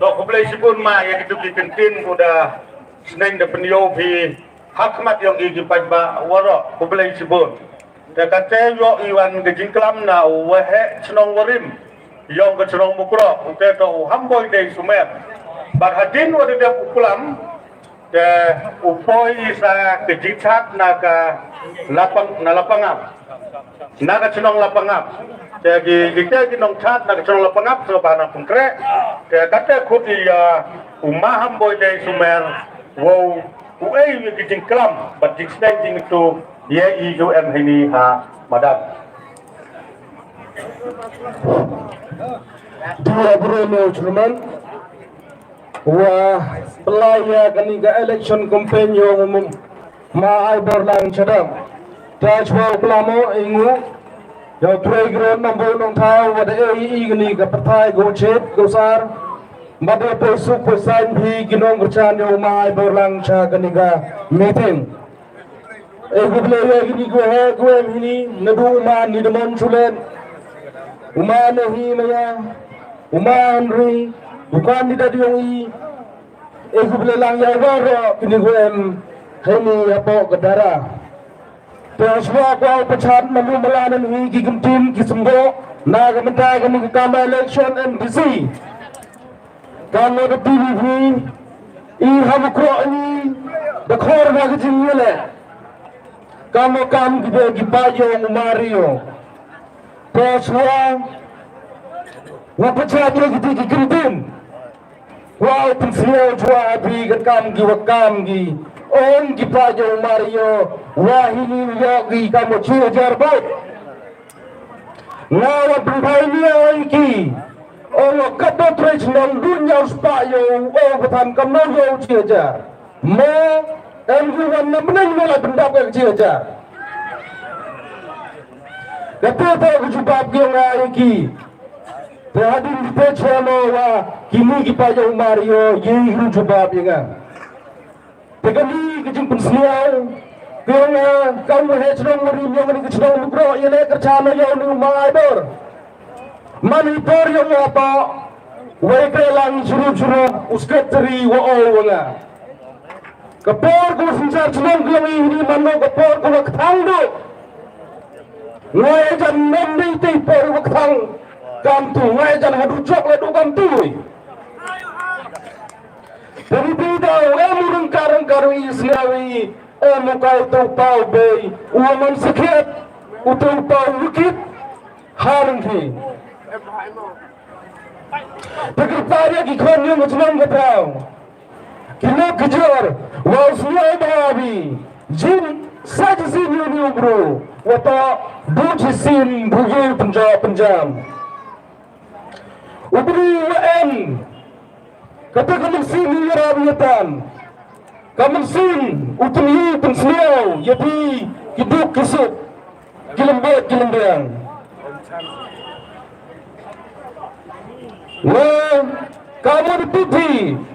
To khublei chibun ma ïa kitu ki kyntien ku da sneng da pynïoh phi ha khmat ïong i ki paidbah waroh khublei chibun. Te kata ïoh i wan ka jingklam na u waheh chnong warim ïong ka chnong Mukroh, u te to u Hamboi Dei Sumer. Bad hadien wa da dep u klam, te u poi sa ka jingchat na ka lapang, na lapangap. Na ka chnong lapangap. Te ki, kita ki nongchat na ka chnong lapangap, so ba na pengkrek. Te kata khut ïa u ma Hamboi Dei Sumer, wow, u ei ïa ki jingklam, bad jingsneng jingtu, ïa i u em hini ha madan. Dua bro no chluman. Wa pynlai ïa kani ka election campaign ïong u ma ai bor lang chadam. Ta chwa u klam o i ngu. Ïa u trei gron nang bo nong thaw wa da ei i kani ka pathai ko chet ko sar. Mada poi suk poi sain phi ki nong kyrchan ïong u ma ai bor lang cha kani ka meeting. E khublei ïa kini ki waheh ki waheh hini, naduh u ma Nidamon Shulet, u ma Nehi Maya, u ma Henry, u candidate ïong i. E khublei lang ïa waroh kini ki waheh hini ïa pok ka dara. Te shuwa kwah u pachat malu malan hi ki kyntien ki symboh na ka mynta kani ka kam election M D C. Ka ngo da P V P i ha Mukroh ni da khor ba ka jingïaleh. Ka ngo kam ki ba ki ba ïong u Mario. Te shuwa wa pachat ïa ki ti ki kyntien. Wa u pynsngew shuwa ha phi ka kam ki wa kam ki. Ong ki ba ïong u Mario wa hini u ïoh ki kam u chi hajar vote. Nga wan pynphai nia ïa ki. O nga kat do trei chnong dun ïa u spah ïa u, o ka than kam no ïa u chi hajar. Mo, em ki wan na bneng mo la pyndap ka chi hajar. Ka te te ka jubab ki nga ïa ki. Te hadien kata sha mo wa kini ki paid jong u Mario, ye hi ruh jubab ïa nga. Te kani ka jingpynsniaw ka jong nga, kam u heh shnong, wa rim ïa kani ka shnong Mukroh, ïa leh kyrchan ïa uni u Maidor. Man i por ïa u Apoh, wa i kyrlang shurup shurup u secretary wa ong wa nga. Ka por ka synshar shnong ka jong i hini mano ka por ka wa kthang duh. Nga ïa jan nym dei te por wa kthang kam tu, nga ïa jan haduh jok la duh kam tu. Te ni te da em u rangkat rangkat i sniaw i, em u kai to pau bei, u man sakhiat, u to pau wikit, harang ki. Te kyrpad ïa ki khon ïa u shnong ka thaw. Ki lok ki jor, wa u sniaw ba bi. Jin sa jisin ïa uni u bru, wa ta du jisin bu ye pynjah pynjam. U bru wa em, kata ka mynsiem ïarap ïatan. Ka mynsiem u pynïaid pynsniaw ïa phi ki duk ki suk, ki lembet ki lembiang. Wa ka mon phi phi,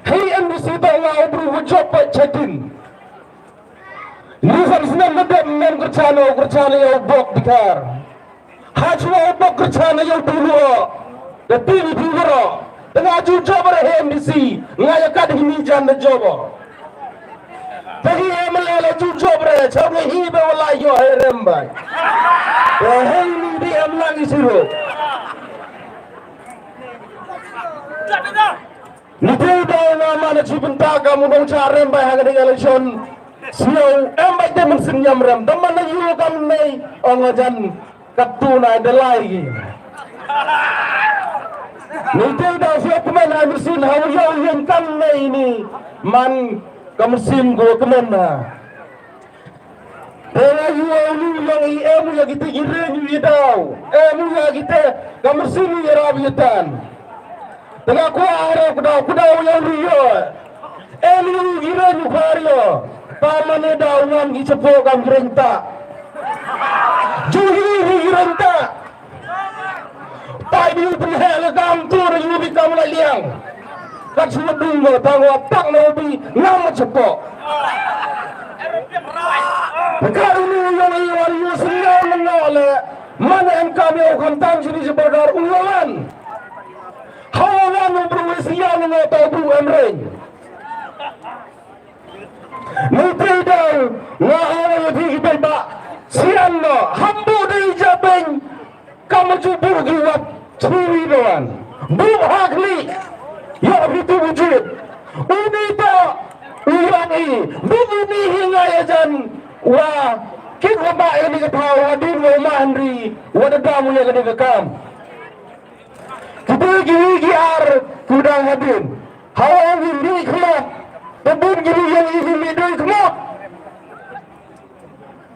hei MDC ta nga u bru wa jop pa chatin. Ni san snem na dep mem kyrchan o kyrchan ïa u bok dikar. Ha chwa u bok kyrchan ïa u bru o. Da phi ni phi waro. Tanga ju job re he MDC. Nga ïa kat hini jan da job o. Tagi he mala la ju job re. Chaw ngi hi ba wala ïoh he rem bai. Wa he ni di em lang i siro. Ni te da na ma na chi bynta ka mu dong cha rem bai ha ka ding election. Sio em bai te mun sin yam rem. Da man na yu kam nei ong jan kat tu na da lai gi. Ni te da sio kmen ha mun sin ha yu yen kam nei ni man ka mun sin go kmen na. Te nga ïoh u lu ïong i em u ïa kite ki reng ïa daw. Em u ïa kite ka mynsiem ïa rap ïa tan. Te nga kwah ha rau kdaw kdaw ïa u lu ïoh. Em u ki reng u khar ïoh. Pa mane daw ngam ki chapo kam ki reng ta. Ju hi hi ki reng ta. Pai bi u pynheh la kam tu ra yu bi kam la liang. Kat shu dung ba tang wa pak na u bi ngam ma chapo. Ka uni yong i wan yu singa na ngo le. Man em kam yu kam tang sini si border u wan. Hawa wan u bru singa na ngo ta u bru em reng. Ngi phi dang nga ong ïa phi ki paidbah. Sian noh, ham buh dei jabeng. Kam ju buh ki wat chriwi doan. Buh ha khlieh. Ïoh phi tu wujud. Uni to u ïong i. Buh uni hi nga ïa jan. Wa kit wa ba uni ka thaw hadien wa ma Henry. Wa da dam ïa ka dei ka kam. Kita ki wi ki ar ku dang hadien. Hawa wi mi khmat. Te bun ki wi yang wi mi doi khmat.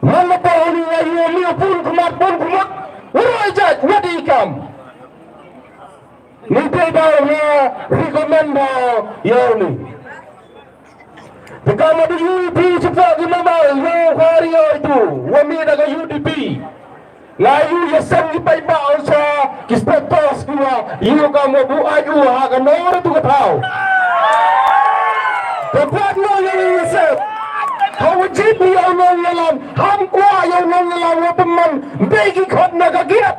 Man la pa wi nga yu mi pun khmat pun khmat. Wara jat wadi kam. Ni te ba nga recommend ba ya ni. Te ka ma da U D P, shu pok ki mobile, yo, khari yo itu, wa mi da ka U D P. Nga yu ya sem ki paidbah, u sa ki status ki wa, yu ka mo bu aju ha ka nong re tu ka thaw. Te pat no ya yu ya sem. Ha wa jit ni ya u nong ya lam, ham kwa ya u nong ya lam, wa pynman, bei ki khot na ka giat.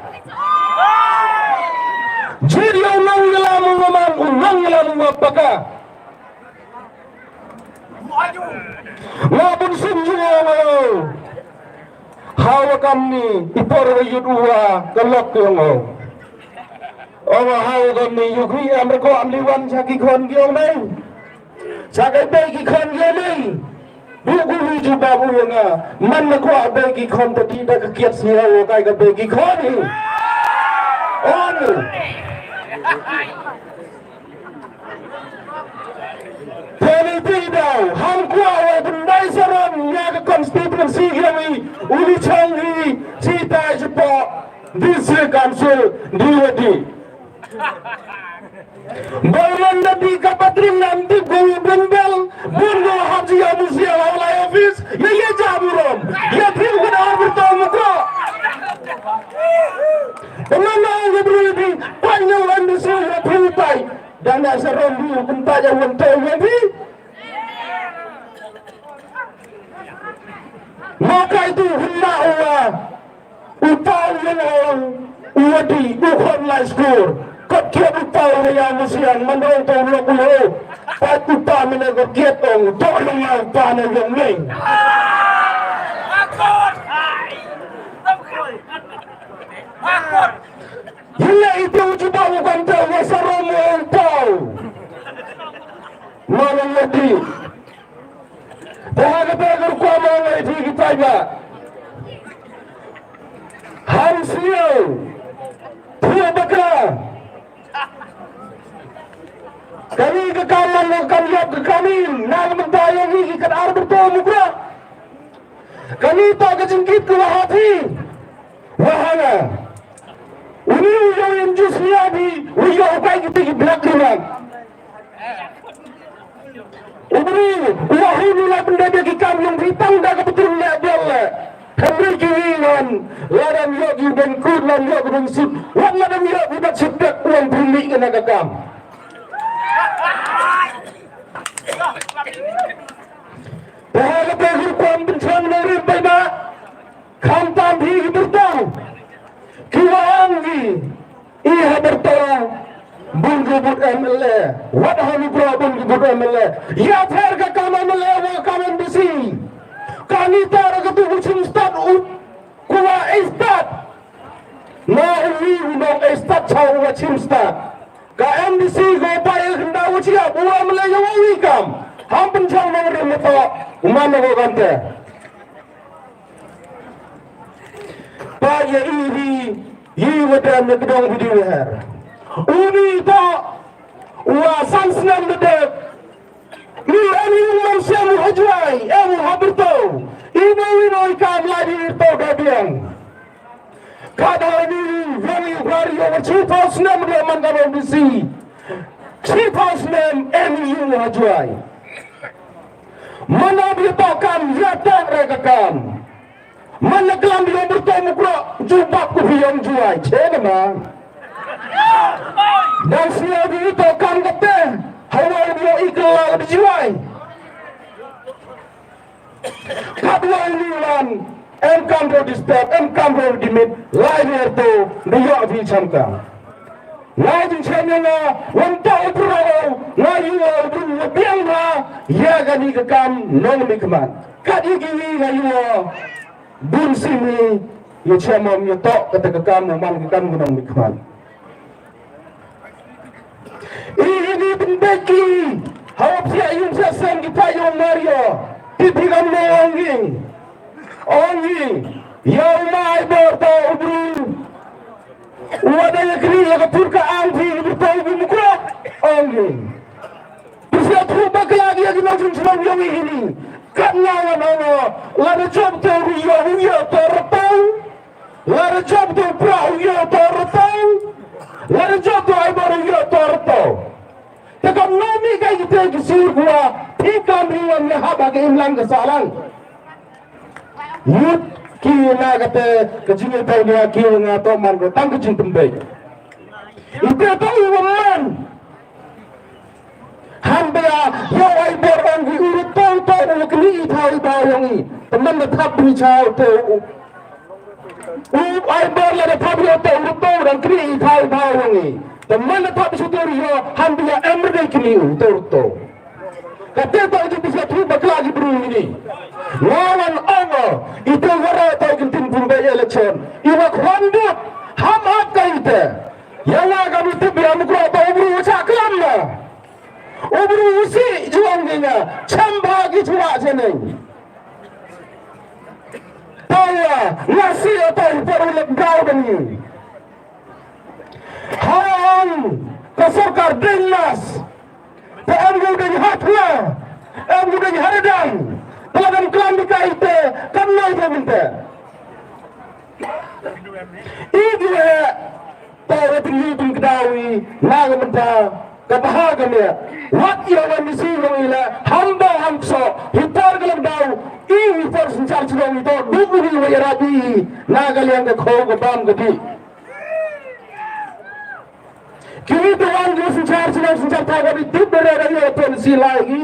Jit ya u nong ya lam, u man, u nong ya lam, u wa paka. Nga bun sim jong nga. Hawa kamni i por wa yut u wa ka lok yong nga. Ong hawa kamni yu kri am rko am liwan cha ki khon ki ong nei. Cha ka bei ki khon ki nei. Bu ku ri ju ba bu yong nga. Man na kwa bei ki khon ta ti da ka kiat si hawa kai ka bei ki khon hi. Ong. Peli ti daw, ham kwah wa pynbai saron ïa ka constituency yong i, u li chang i, chi tai chi po, District Council, D W D. Ba u lon da di ka patrim nam tip ko i bun bel, bun ko hap ji ya musia wa lai office, ya ya ja burom, ya phi ko da hap bertau muka. Emang na u bru di, pan ya u M D C. Dang da sa rom hi u kynta ja wan to wan hi. Ma kai tu hynna u wa. U pa u wan ong u wa di u khon lai skur. Kot kiat u pa u ya musian man ong to lok u lo. Pat u pa mene kot kiat ong to long u pa ne yong meng. Yile itu u jubab u kanta wa sa rom u ong to. Malam lagi. Te ha kata ka rukom ong ïa ki paidbah. Ham sniew. Phi bakla. Kane ka kam man ka kam ïap ka kam im. Na ka bynta ïa ngi ki kat ar bynta mukra. Kane ta ka jingkit ka wa ha phi. Wa ha nga. Uni u ïoh im jus ïa phi. U ïoh u kai kita ki black ribbon. U briew u wa hun u la pyndep ïa ki kam jong phi tang da ka btun leh biang leh. Hynrei kiwei ngan lada ym ïoh ki u ban kut, lada ym ïoh ki u ban sut, wat lada ym ïoh ki u ban sut pek u wan pynmih ïa ka kam. Te ha kata ka rukom pynshong nongrim paidbah. Khamtam hi ki byrtong ki wa ong ki i ha byrtong bun ki bud M L A, wat ha Mukroh bun ki bud M L A. Ïa pher ka kam M L A wa ka kam M D C. Ka ngi ta ra ka tu u chim stad u ku wa ei stad. Na u wi u nong ei stad cha u wa chim stad. Ka M D C ko pa ïa khynda u chia bu M L A ïa u wi kam. Ham pynchang nong rim to u man ko kan te. Pa ïa i ri i wa dam ne kdong video her. Uni to wa san snem de de. Ni ani u man sem u hajwai em u haberto. I no i no i kam la di to da biang. Ka da ni vong i war yo wa chi to snem de man ka M D C. Chi to snem ani u hajwai. Mana bi to kam ya ta re ka kam. Man na klam yong bertemu kro jubab ku bi yong juai. Chene ma. Dan sia bi to kam kate. Hawa bi yo ikla bi juai. Kadwa ni lan. Em kam ro disturb, em kam ro dimit. Lai ner to bi yo bi chamka. Lai jin chene na wan to pro na yu biang na ya gani ka kam nong mi kman. Kat igi wi na yu. Bun simi ïa chamam ïa tok kata ka kam u man ka kam gunong mikman. I ini bendeki hau pia yung sa sem kita yung Mario. Tipi kam no ongi. Ongi. Ya umai borta ubru. Wada ya kri ya kapur ka ang pi ubru ta ubru mukra. Ongi. Pisa thu bakla ïa ki nongshun shnong ïong i hini. Kat nga wan ong o, lada jop to ru ïa u ïa to rtau. Lada jop to pra u ïa to rtau. Lada jop to ai bar u ïa to rtau. Te kam no mi kai ki te ki sur kuwa. Phi kam ri wan ïa haba ka imlang ka salang. Yut ki na kate ka jingïatong nia ki nga to man ko tang ka jingtembei. Ite to i wa man. Han bia yo ai bor ong ki uru to to u kni i thau i ba yong i. Teman da thap bi chao te u. U ai bor la da thap yo te uru to dang kni i thau i ba yong i. Teman da thap bi chao te uru yo han bia em de kni u te uru to. Kate to ju bisa thu bakla ki bru ini. Lawan ong o, ito wara to kin tin pun ba election. Iwa khwan dut, ham ap ka ite. Yang wa ka mi tip ya mukro to ubru ucha klam na. Ubru usi juang ki nga, chamba ki chwa jeneng. Tawa, nasi oto ipor ulep gau deni. Hawang ka sorkar deng nas. Te em gu deng hatla, em gu deng haradang. Telah deng klam di kai te, kam nai te minte. Igi he, ta wa tinggi tung kedawi, na ga menta, ka baha ga me. Wat ia wa misi long ila, hamba hamso, hitar ga lam dau, i hitar senchar chilong ito, dubu ni wa irabi, na ga liang ga khau ga bam ga di. Kiwei te wan ki synshar shnong synshar thaw ka dei tip da da ïoh ton si lai ki.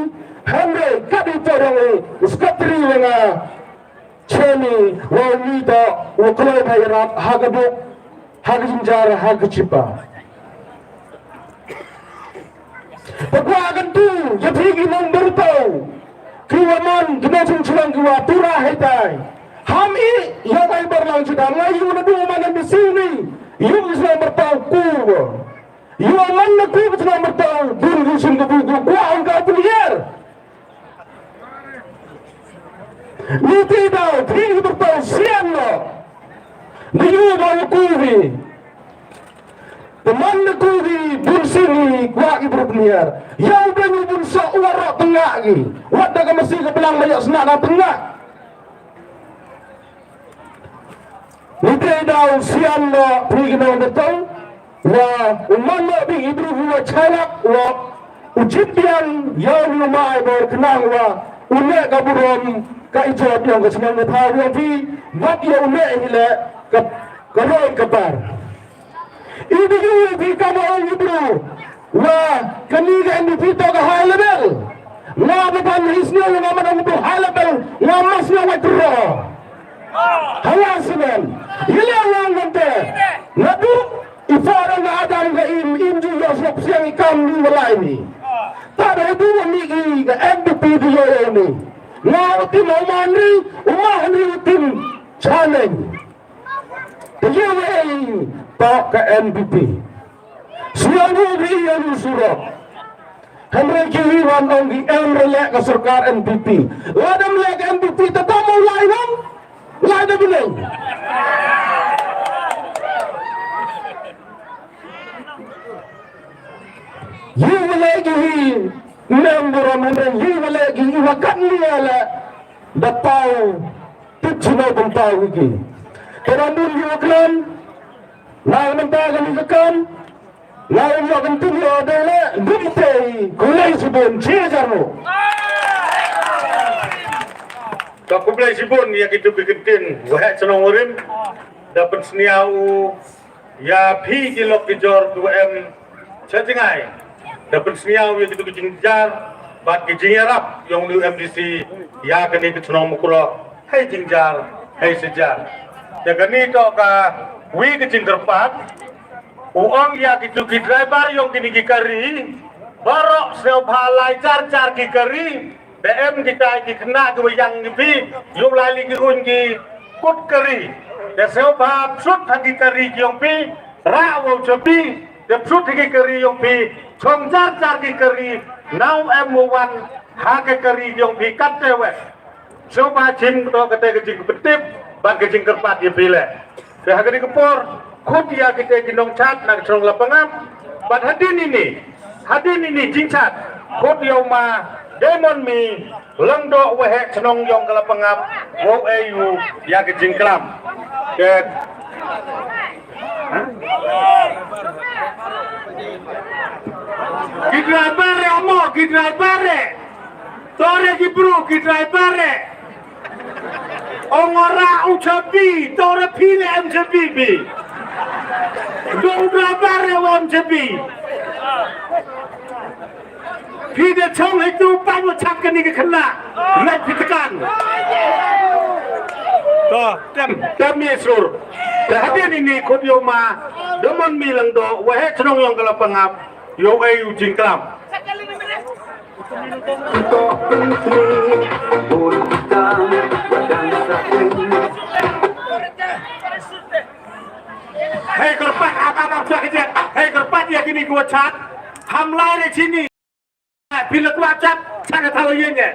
Hynrei ka dei to dang u secretary wa nga. Cheni wa uni to wa kloi ba ïarap ha ka duk ha ka jynjar ha ka chipa. Ba kwah kan tu ïa phi ki nong bertau. Ki wa man ki nong shnong ki wa tura haitai. Ham i ïa kai berlang chuda ngai yu na du man am bisi ni. Yu ki shnong bertau ku. Ïoh man na ku ka tnat myrta bun ku shin ka bu ku kwah ong ka pynhiar. Ni te daw phi ka myrta sian lo. Ni ïoh daw ku hi. Te man na ku hi bun sini kwah ki bru pynhiar. Ïa u bru bun sa u warok tengah ki. Wat da ka masi ka belang banyak senak na tengah. Ngi te daw sian lo phi ki nong betong wa u man lo bik i bru wa chalak wa u jit biang ïa u mai bor kenang wa u ne ka burom ka i jot yong ka chnong ka thaw yong phi bad ïa u ne hi le ka ka roi ka par. I bi yu i bi kama ong i bru wa kani ka N D P to ka high level. Nga ba ban hi sñiaw nga man ong i bru high level nga ma sñiaw wa tro. Hala sinen. Yile nga ngante. Nga du i fara nga adam ka im im ju yo sop siang i kam ni walai ni. Ta da du wa mi i ka N D P di yo yo ni. Nga utim Oman ri, Oman ri utim Chaneng. Te ïa wei to ka N P P. Shuwa ngi ïa u surok. Hynrei ki wan ong ki em re leh ka sorkar N P P. Lada em leh ka N P P te tam u lai nong. Lai da bineng. Ïa wei ki hi mem burom hynrei ïa wei ki hi wa kat lia leh da pau. Tip chino pynpaw ïa ki. Te da bun ïa u klam. Na mynta ka ni ka kam. Na ïa ka ktien ïa dei le dum te khublei shibun chi hajar no. Ka khublei shibun ïa ki tu ki ktien wa heh chnong warim. Da pynsñiaw u Ïa phi ki lok ki jor ki wa em sha jngai. Da pynsñiaw ïa kitu ki jingjar bad ki jingïarap yong u M D C ïa kane ka chnong Mukroh. Hei jingjar, hei sha jar. Te kane to ka wi ka jingkyrpad. U ong ïa kitu ki driver yong kine ki kari. Baroh sñiawbha lai jar jar ki kari. Te em kita ki khynnah ki wa ïang ki phi, ïoh lai li ki un ki kut kari. Te sñiawbha psut ha ki kari ki yong phi, rah wow chabi, te psut ha ki kari yong phi, chong jar jar ki kari, naw em wow wan ha ki kari ki yong phi, kat te wei. Sñiawbha chim to kate ka jingpyntip, bad ka jingkyrpad ïa phi le. Te ha kane ka por, khut ïa kite ki nongchat na ka chnong Lapangap. Bad hadien ine, hadien ine jingchat, khut ïa u ma Demon Mi, Langdoh Waheh chnong yong ka Lapangap, wow ei u ïa ka jingklam. Te ki driver re amo, ki driver re. Tore ki bru ki driver re. Ong ora u chabi, tore phi le em chabi bi. Do u driver re wa em chabi. Phi de chong hai tu pa mo chap kani ka khynnah. Met phi tekan. To, tem, tem ni sur. Te hadien ine khut ïa u ma Demon Mi Langdoh, Waheh chnong yong ka Lapangap. Ïoh ei u jingklam. Hei kyrpad ap ap ap ap. Hei kyrpad ïa kini ki wa chat. Ham lai re chini. Phi la kwah chat, chat ka thaw ïa ngi.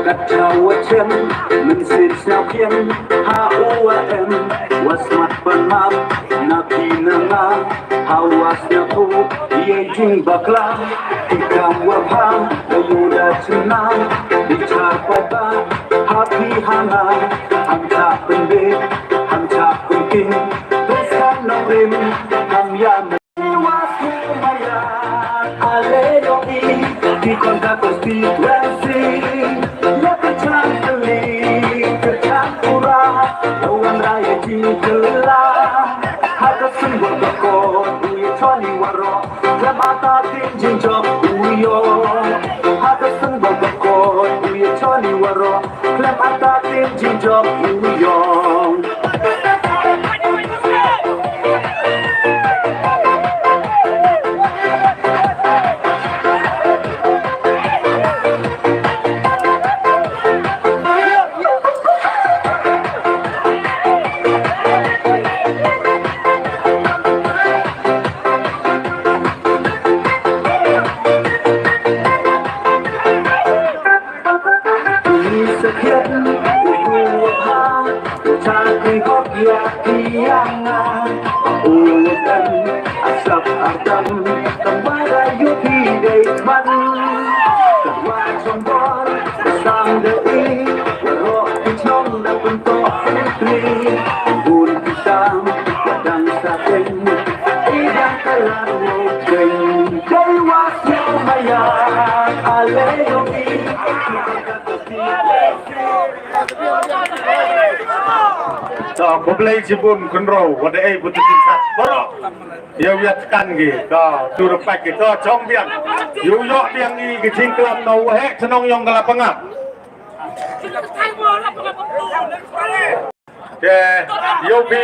Kata wa chem, mynsiem sñiaw khiam, ha u wa em, wa smat ban map, na phi na nga, ha wa sñiaw thu, ye jing bakla, ki kam wa pha, ka yu da chim na, di char pa ba, ha Hana, ham cha pynbit, ham cha pynking, terus kan nongrim, ham ya me-, was maya, ale yong i, di kon ka constituency, ya ka chang kali, ka chang pura, lawan raya ji kela, ha ka symbol ka kot, u ya choni waro, la mata tin jin jok, u yo, ha ka symbol ka kot, u ya choni waro, Khlem ata tim jingjop u yong. Ni sakhiat u ha cha ki gok ya ki yang a u kan asap atam tamara yu ki dei man wa chombor sang de i ro ki chong da pun to tri bun ki sam wa dang sa teng i dang kalar wo teng dei wa sio maya ale yo i. To, khublei shibun khynraw, wat ei buti tin sat. Baroh. Ïa ïa tekan ki. To, tu rupak ki. To, chong biang. Ïu ïoh biang i ki jingklam na u heh chnong yong ka Lapangap. Te, ïoh phi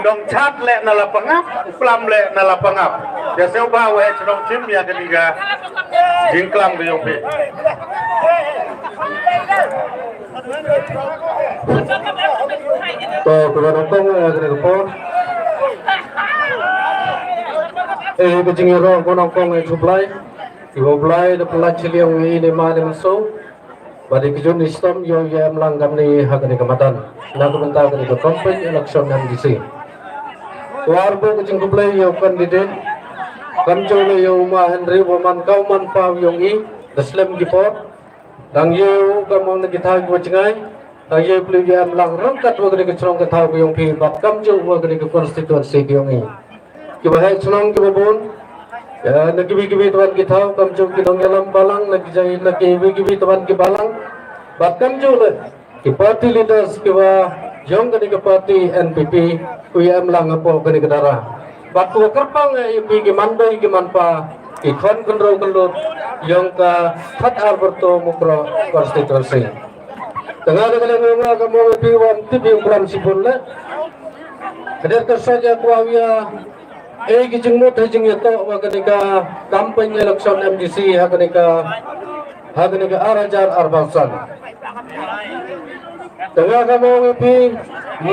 nong chat leh na Lapangap, u klam leh na Lapangap. Te, sngewbha u heh chnong chim ïa kani ka jingklam ka ïoh phi. To, kiba nyngkong, eh, kane ka por. Eh, ka jingïaroh ka nyngkong, eh, khublei. Kiba U Blei da pynlait shiliang ïa i ne ma ne mynso. Bad ïa ka jong i stom ïoh ïa em lang kamne ha kane ka madan. Na ka bynta kane ka campaign election M D C. War ba ka jingkhublei ïa u candidate. Kam jong le ïa u ma Henry wa man kaw man paw ïong i. Da slem ki por. Dang ïa u kam ong na ki thaw kiwa jngai. Dang ïa u pli ïa em lang rangkat wa kane ka chnong ka thaw ka ïong phi bad kam jong wa kane ka constituency ka ïong i. Kiwa heh chnong kiwa bun. Ïa na kiwi kiwi twan ki thaw kam jong ki nongïalam balang na ki jai na kiwi kiwi twan ki balang. Bad kam jong le ki party leaders kiwa ïong kane ka party N P P. Ku ïa em lang hapoh kane ka dara. Bad kuwa kyrpang ïa phi ki man bei ki man pa ki khon kynrau kynlut ïong ka Khatar Barto Mukroh constituency. Te nga da ka liang nga ka mong ïa phi wa ym tip ïa u klam shibun le. Ka dei ka sot ïa kwah ïa ei ki jingmut ha jingïatoh wa kane ka campaign election M D C ha kane ka ha kane ka ar hajar arphew san. Te nga ka mong ïa phi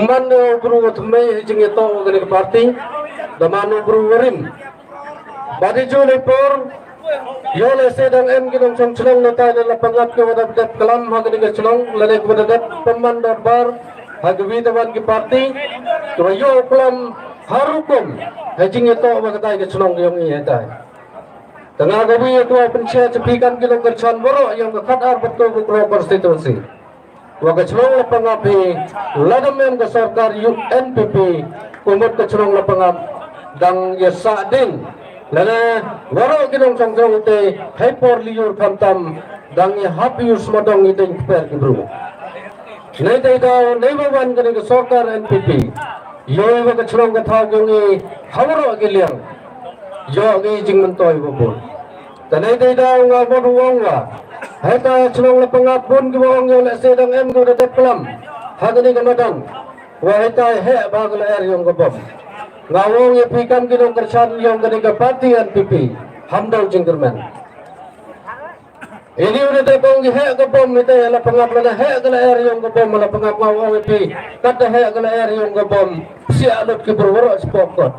man u bru wa thymmai ha jingïatoh wa kane ka party. Da man u bru wa rim. Bad ïa jong i por ïoh lehse dang em ki nongshong chnong na tai na Lapangap kiwa dap dap klam ha kane ka chnong lane kiwa dap dap pynman dorbar ha kiwi twan ki party kiwa ïoh klam ha rukom ha jingïatoh wa katai ka chnong ka ïong i ha tai. Te nga ka wi ïa kiwa pynshai cha phi kam ki nongkyrshan waroh ïong ka Khatar Barto Mukroh constituency. Wa ka chnong Lapangap hi lada ym em ka sorkar U N P P kumut ka chnong Lapangap dang ïa sah ding lane waroh ki nongchong chong te hei por liur khamtam dang ïa hap ïa u smadong ïa ding kper ki bru. Nei dei daw nei ba wan kane ka sorkar N P P. Ïoh wa ka chnong ka thaw ka ngi ha waroh ki liang. Ïoh ngi jingmyntoi wa bun. Te nei dei daw nga bun u ong wa heta chnong Lapangap bun ki wa ong ïoh lehse dang em ko da dep klam ha kane ka madan. Wa heta heh ba ka lyer ïong ka bom. Nga ong ïa phi kam ki nongkyrshan ïong kane ka party N P P. Ham dau jingkyrmen. Ini u da dep ong ki heh ka bom ita ïa Lapangap lada heh ka lyer ïong ka bom Lapangap nga ong ïa phi. Kat da heh ka lyer ïong ka bom. Siah lut ki bru waroh spok kot.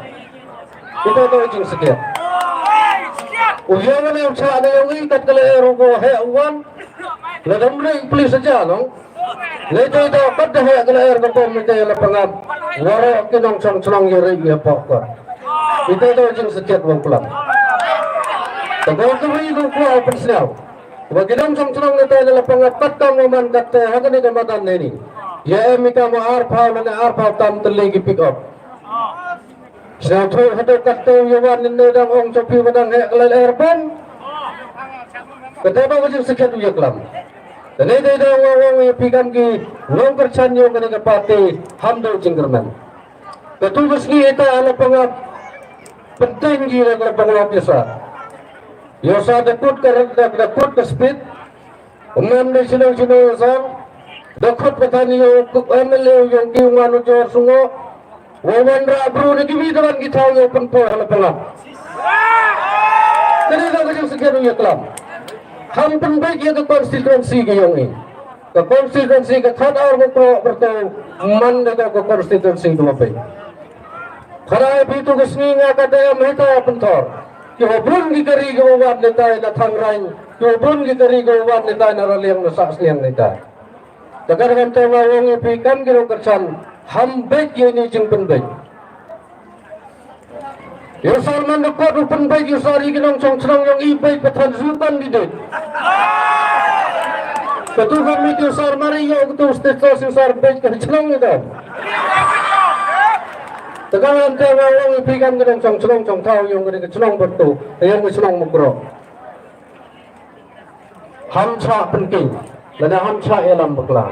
Ito to jingskhem. U ïa nga ne u cha ne ïong i kat ka lyer u ko heh u wan. Lada mri pli saja nong. Lei to ito kat da heh ka lyer ka bom ita ïa Lapangap. Waroh ki nongchong chnong ïa ri ïa pok kot. Ito to jingskhem wang kulam. Tengok tu ri ko kulam pynsngew. Ba ki nongshong shnong ngi te la pangap katkam wa man katte ha kane ka madan ne ni. Ïa em i kam wa arphaw lane arphaw tam tylli ki pick up. Sngewthuh haduh katte u ïa wan ne dang ong sha phi ba dang heh ka lait airplane. Kata ba ka jingsakhiat u ïa klam. Kane dei da wa ong ïa phi kam ki nongkyrchan ïa kane ka party, ham dei jingkyrmen. Katu ka sngi ita la pangap, pynting ki la pangap ïa sa. Ïa sa da kut ka, da, da kut ka speed. Ym em da shnong shnong ïa sa. Da kut ka than ïa u M L A ïa u ki u ngan u jor sungo. Wa wanrah bru ne ki wi da wan ki thaw ïa u pynpoi ha la pangap. Kane da ka jingsakhiat u ïa klam. Ham pynbeit ïa ka constituency ka ïong i. Ka constituency ka thad ar ba kro berto man da ka constituency dua pei. Khara ai pi tu ka sngi nga ka dei am hita pynthor. Ki wa bun ki kari ki wa wan ne tai na Thang Rain. Ki wa bun ki kari ki wa wan ne tai na Raliang na Sah Sniang ne tai. Ka kar kan te wa wong i pi kam ki ro kyrchan ham beit ïa ni jingpynbeit. Ïa sar man da kot u pynbeit ïa sar i ki nongshong shnong ïong i beit pathan zu kan di deit. Katu ka mit ïa sar mari ïa katu state star ïa sar beit ka shnong ïa dam. Tegang ante wa ïong i pi kan ki nongshong shnong shong thaw ïong ka shnong bertu ïong ka shnong Mukro. Ham cha pynking lada ham cha ïalam bakla.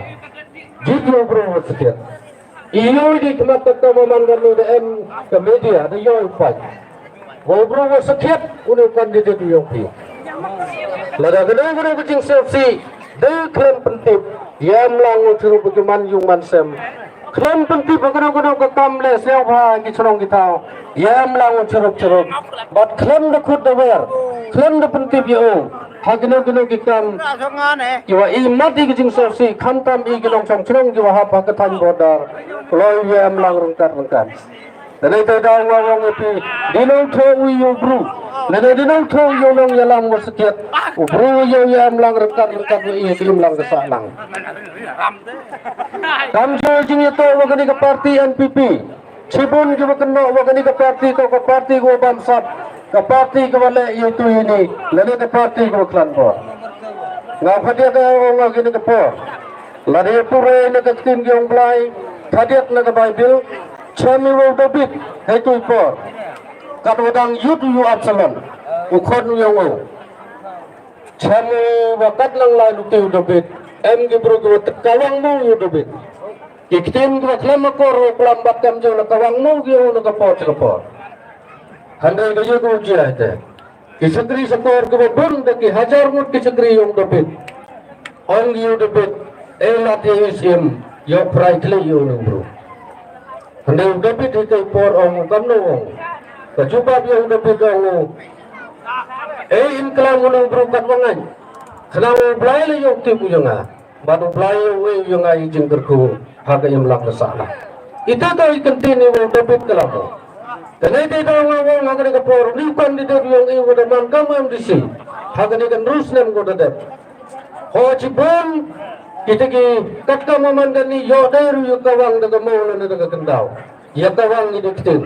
Jit ïa u bru wa sakhiat. Ïa u di khmat kata wa man da ni da em ka media da ïa u pait. Wa u bru wa sakhiat u ne candidate u ïong phi. Lada kano kano ka jingsngewsih da khlem pyntip ïa em lang u chirup u man ïung man sem. Khlem pyntip ha kano kano ka kam leh sngewbha ki chnong ki thaw. Ïa em lang u chirup chirup. Bad khlem da khut da wer. Khlem da pyntip ïa u. Ha kano kano ki kam. Ki wa i mat i ki jingsngewsih khamtam i ki nongshong chnong ki wa hap ha ka thaiñ border. Kloi ïa em lang ryngkat ryngkat. Lane te dang wa wong ïa phi. Di nongthoh u ïa u bru. Lane di nongthoh u ïa u nongïalam wa sakhiat. U bru ïa u ïa em lang ryngkat ryngkat wa i ki im lang ka sah lang. Kam ju jingïatoh wa kane ka party N P P. Chibun ki wa kynnoh wa kane ka party to ka party ko bamsap. Ka party ko wa leh ïa tu ïa ni. Lane ka party ko wa klan bor. Nga phadiat da ong wa kane ka por. Lada ïa pure na ka ktien ki ong Blai. Phadiat na ka Bible. Chem ïa u David. Hei tu i por. Kat wa dang yut u Absalom. U khon u ïong u. Chem u wa kat nang lai luti u David. Em ki bru ki wa kawang mo u David. Ki ktien ki wa khlem akor u klam bat kam jong na kawang mo ki u na ka por cha ka por. Hynrei ka yu ku jia te. Ki shakri shakor ki wa bun da ki hajar ngut ki shakri ïong David. Ong ïong David, e lat ïa u sim, ïoh prai kli ïong u bru. Hynrei u David hi kai por ong u kamno ong. Ka jubab ïong David ong u. E in klam u bru kat wa ngan. Khnang u Blai le ïoh tip u ïong nga. Bad u Blai u wei u ïong nga i jingkyrkhu ha ka im lak la sah la. Ita ka i kynti ni u David ka la mo. Kane te da nga wang ha kane ka por ni kan di dep ïong i u da man ka M D C. Ha kane ka nrus nem ko da dep. Ho chi bun kita ki kat ka mo man kane ïoh dei ru ïoh ka wang da ka mo na da ka kyndaw. Ïa ka wang i da ktin.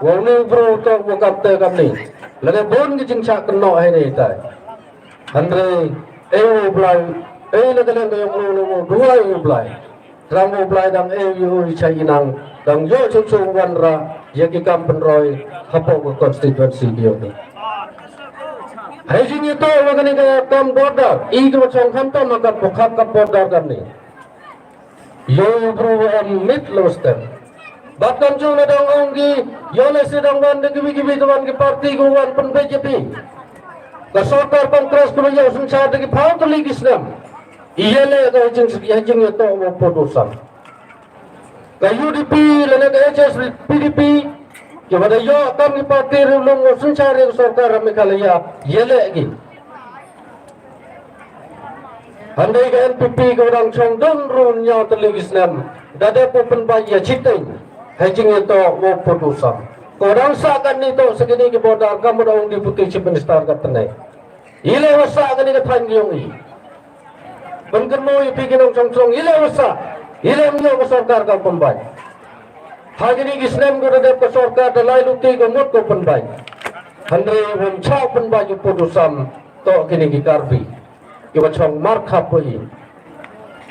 Wang ni u bru to u kam te kam ni. Lane bun ki jingchak kynnoh hai ni tai. Hynrei, e u Blai, e na ka liang ka ïong u, u, u, duwai u Blai. Thrang u Blai dang e u, u, i chai inang, dang ïoh chung chung wanrah, ïa ki kam pynroi, hapoh ka constituency ki ïong ni. Hai jingïatoh wa kane ka kam border, i ka wa chong khamtam ha ka pokhat ka border kam ni. Ïa u bru em mit lo step. Bad kam jong na dang ong ki, ïa le se dang wan da kiwi kiwi da wan ki party ko wan pynbeit ïa phi. Ka sorkar Congress ko ïa u synshar da ki phaw tylli ki snem. Ïa le ka jing ïa jingïatoh wa pud u sam. Ka U D P lane ka H S P D P. Ki wa da ïa kam ki party ri lum wa synshar ïa ka sorkar Meghalaya. Ïa le ki. Hynrei ka N P P ka dang chong don run ïa tylli ki snem. Da dep u pynbeit ïa chiteng. Hai jingïatoh wa pud u sam. Ko dang sah katni to sa kini ki border kam da ong Deputy Chief Minister ka tnai. I le wa sah kani ka thaiñ ki ïong i. Pynkynmaw ïa phi ki nongshong shnong i le wa sah. I le ym ïoh ka sorkar ka pynbeit. Ha kini ki snem ko da dep ka sorkar da lai luti ka mut ka pynbeit. Hynrei wym chah pynbeit u pud u sam. To kini ki Karbi. Ki wa chong mar khap wa i.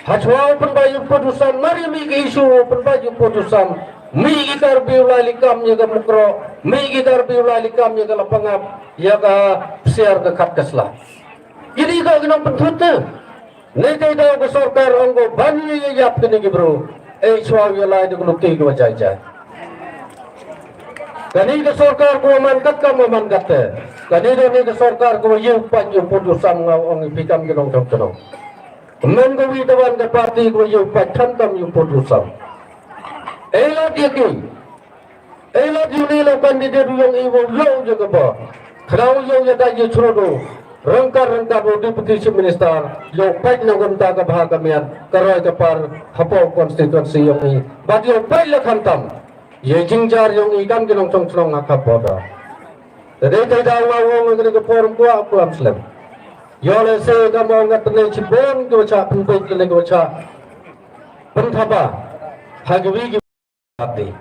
Ha chwa u pynbai u put u sam, mar i mi ki issue u pynbai u put u sam. Mi ki Karbi u lai li kam ya ka Mukroh, mi ki Karbi u lai li kam ya ka Lapangap, ya ka Psiar ka Khat ka Sla. Ini ka ki nongpynthut te. Ni te da ka sorkar ong ko ban ni ya yap kini ki bru. Eh, chwa ya lai de ko lukti ko jai jai. Kani ka sorkar ko man kat kam man kat te. Kani da ni ka sorkar ko yu pat yu put u sam nga ong i pi kam ki nong chong chong. Men ko wi tawan ka party ko yu pat tham kam yu put u sam. Eh, la dia ki. Ei, la yu ni la candidate u yong i wa u yoh u jaka ba. Khnang u yoh u ya da yu chro do. Rangkat rangkat u Deputy Chief Minister, yoh pait na gum ta ka bha ka miat, ka roi ka par, hapoh constituency yong i. Bad yoh pait la khamtam. Ye jingjar yong i kam ki nong chong chnong ha ka border. Te dei te da wa wong ngi ka por kwa kwa am slem. Yoh le se ka mo ngat ne chi bon ki wa cha pun pun ki le ki wa cha. Pun thaba. Ha ki wi ki party.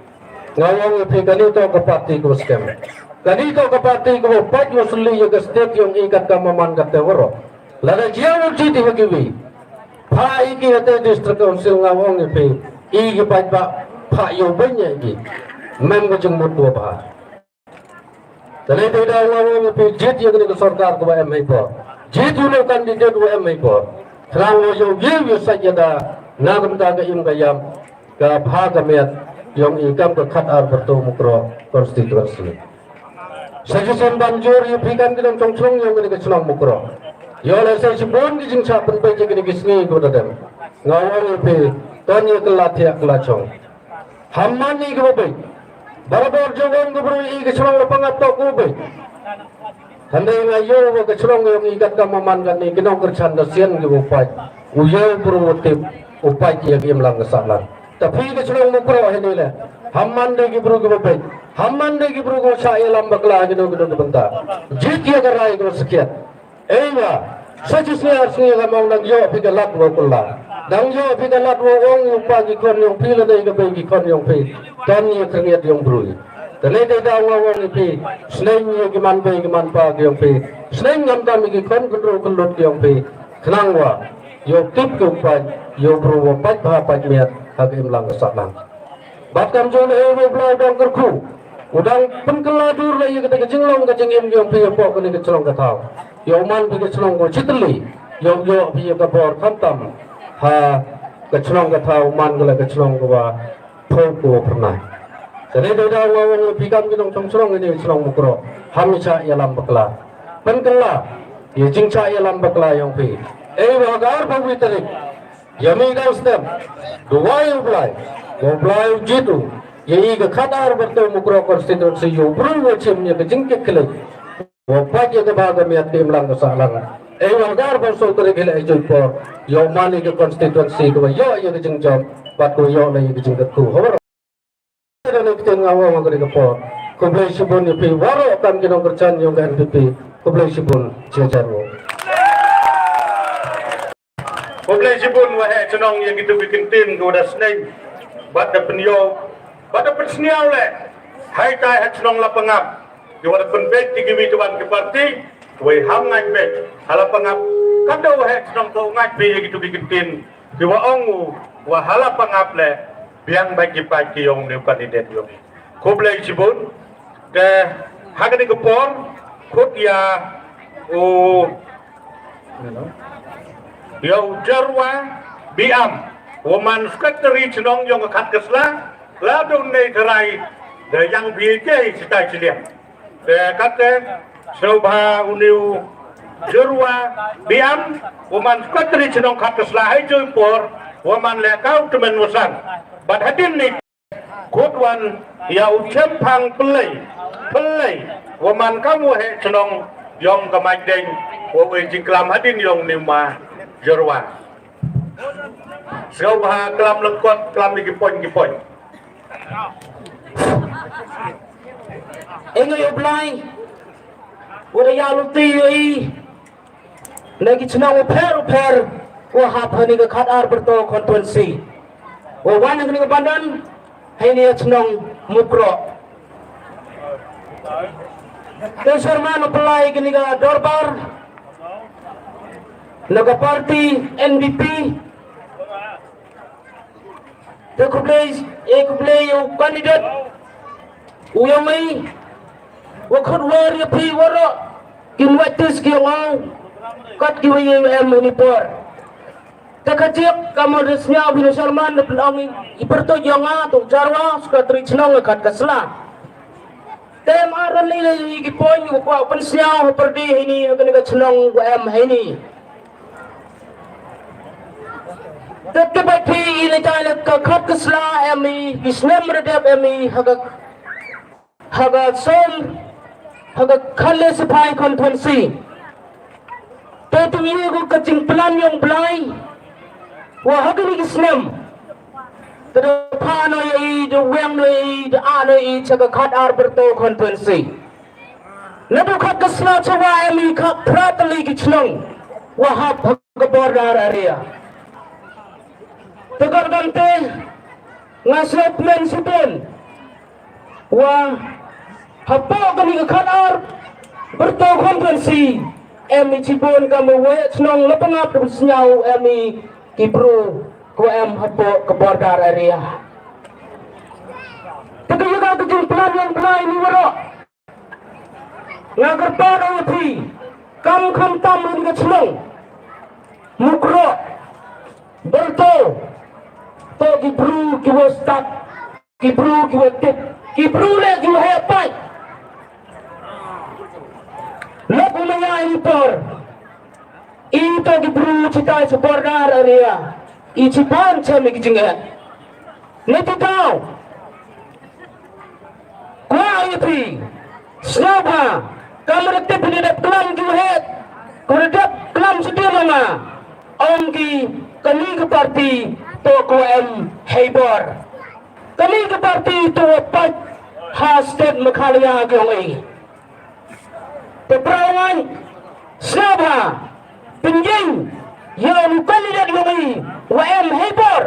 Nga ong ïa phi kane to ka party kaba skhem. Kane to ka party kaba pait wa suli ïa ka state yong i kat ka maman kat te waroh. Lada jia u jied ha kiwi. Pha i ki hate district council nga ong ïa phi. I ki pait ba pha ïa u byn ïa i ki. Mem ka jingmut wa bha. Te lei te da nga ong ïa phi jied ïa kane ka sorkar kaba em hei por. Jied u ne u candidate wa em hei por. Khnang wa ïa u ïa u ïa sait ïa da na ka bynta ka im ka ïam. Ka bha ka miat yong i kam ka khat ar pyrto Mukroh constituency. Sa shisien ban jur ïa phi kam ki nongchong chnong yong kane ka chnong Mukroh. Ïoh lehse shibun ki jingshah pynpeit ïa kine ki sngi kiba da dem. Nga ong ïa phi ton ïa kylla thiah kylla chong. Ham man i kiba beit. Barabor jong ong ka bru i ka chnong Lapangap to kiba beit. Hynrei nga ïoh wa ka chnong yong i kat ka maman kane ki nongkyrchan da sien kiba pait. U ïa u bru u tip u pait ïa ka imlang ka sahlang. Ta phi ka chnong Mukroh hynrei le. Ham man dei ki bru kiba beit. Ham man dei ki bru kiba shah ïalam bakla ha kino kino ki bynta. Jied ïa ka rai kiba sakhiat. Ei wa, sa shisngi ar sngi ka mong dang ïoh phi ka lad wa kulla. Dang ïoh phi ka lad wa ong ïa u pa ki khon yong phi lane ïa ka bei ki khon yong phi. Ton ïa ka ngiat yong bru. Te lei te da wa ong ïa phi. Sneng ïa ki man bei ki man pa ki yong phi. Sneng ngam tam ïa ki khon kynru kynlut ki yong phi. Khnang wa ïoh tip ki u pait, ïoh bru wa pait bha pait miat ha ka imlang ka sahlang. Bad kam jong e u Blai u dang kyrkhu. U dang pynkylla dur la ïa kata ka jinglong ka jingim yong phi hapoh kane ka chnong ka thaw. Ïoh man phi ka chnong ka chitli. Ïoh ïoh phi ka bor khamtam. Ha ka chnong ka thaw man ka la ka chnong ka wa phew ko pyrnai. Te dei dei da wa wa phi kam ki nongchong chnong ini chnong Mukroh. Hamisha ïalam bakla. Pynkylla. Ïa jingshah ïalam bakla yong phi. Ei wa ka arphew wi tarik. Ïa mi dang stem. Duwai u Blai. Wa u Blai u jied u. Ïa i ka khat ar pyrto Mukroh constituency ïa u bru wa chim ïa ka jingkit khlieh. Wa pait ïa ka bha ka miat ka imlang ka sahlang. Ei wa ka arphew saw tarik hi la i joi por. Ïa u man i ka constituency ka wa ïoh ïa ka jingjop. Bad ka wa ïoh la ïa ka jingkyrkhu. Habar. Ïa kane ka ktien nga ong ha kane ka por. Khublei shibun ïa phi waroh kam ki nongkyrchan yong ka N P P. Khublei shibun. Jingkyrkhu. Khublei shibun wa heh chnong ïa kitu ki kyntien ki wa da sneng bad da pynïoh bad da pynsñiaw leh. Haitai ha chnong Lapangap ki wa da pynbeit ïa kiwi kiwan ki parti. Wei ham ngait beit ha Lapangap. Katto wa heh chnong to ngait beit ïa kitu ki kyntien ki wa ong u wa ha Lapangap leh biang beit ki paid ki yong u new candidate yong. Khublei shibun. Te ha kane ka por khut ïa u Ïa u Jyrwa Biam, u man secretary chnong yong ka Khat ka Sla, la dun nei trai da yang bi ke sitai chiliang. Te kate sngewbha u niu Jyrwa Biam, u man secretary chnong Khat ka Sla hai joi por, u man le kau temen wasan. Bad hadin ni Khut wan ïa u Chemphang Pynlei, Pynlei, wa man kam u heh chnong yong ka Maideng, wa u jingklam hadien yong ni ma Jyrwa. Sngewbha klam lyngkot, klam ïa ki point, ki point. Ïa nga ïa u Blai, wa da ïa luti ïa i, na ki chnong u pher u pher, wa hap ha ni ka Khatar Berto constituency. Wa wan ha ni ka Bandan, ha ni ka chnong Mukroh. Te Sherman u pynlai ka ni ka dorbar. Na ka party N P P. Te khublei, eh, khublei ïa u candidate u ïong i. Wa khot war ïa phi waroh kin wait tis ki ïong u. Kat ki wa ïeng em hani por. Te ka jik ka mon ris nya u bina sharman na pynong i perto ïong a tu jarwa suka tri chnong kat ka sla. Te em aran lei lei ki pon wa kwa pynsñiaw ha pyrdi hini ha kani ka chnong wa em hini. Te te ba phi i le tai le ka khat ka sla em i ki snem redep em i ha ka ha ka som ha ka khat le sipai constituency. Te tu i ku ka jingplan ïong Blai wa ha kani ki snem. Te da pha no i da weng no i da a no i cha ka khat ar berto constituency. Na du khat ka sla cha wa em i ka pratali ki chnong wa hap ha ka border area. Te kar kante nga sngewtmen siten wa hapoh kani ka khat ar berto constituency em i chibun ka ma wei chnong la pangap da sñiaw em i ki bru ko em hapoh ka border area. Te ka ïa ka jingplan ïong Blai ni waroh. Nga kyrpad ïa phi kam kham tam ha ka chnong Mukroh Berto to ki bru ki wa stad ki bru ki wa tip ki bru le ki wa heh paid. Lok u maya i por i to ki bru chitai cha border area i chipan cha mi ki jingeh. Ni ti tau. Kwa ïa phi sngewbha kam da tip ni dep klam ju het. Kam da dep klam sdie ma nga. Ong ki kani ka party to ko em hei bor. Kani ka party to wa pait ha state Meghalaya ki ong i. Te prau ngan sngewbha pynjing ïa u candidate ïong i wa em hei bor.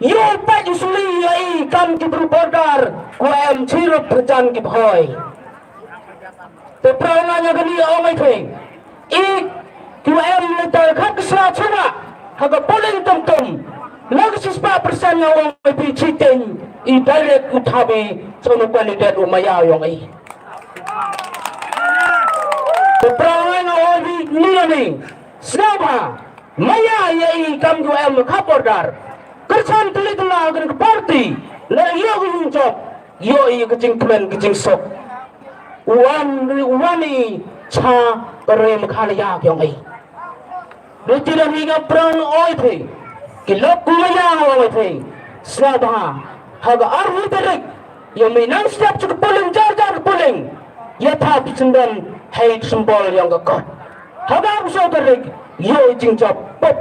Ïa u pait u suli ïa i kam ki bru border wa em chirup pyrchan ki bhoi. Te prau ngan ïa kani ong ai phi i ki wa em le ta khat ka sla chuna ha ka polling tum tum. La ka sispa persen nga ong ai phi chiteng i direct u thabi chuna candidate u maya ïong i. Te prang nga ong ni ni sngewbha maya ïa i kam ju em ka border. Kyrchan kali kala ka party la ïa ka yung jop ïa i ka jingkmen ka jingsuk. Wan wan i cha ka ri Meghalaya ïong i. Dei ti da hi nga prang oi phi ki lok ku maya oi phi. Sngewbha ha ka arphew tarik ïa mi nang step chu ka polling jar jar ka polling ïa thap chyndan hei symbol ïong ka kot. Ha ka arphew tarik ïa i jingjop pop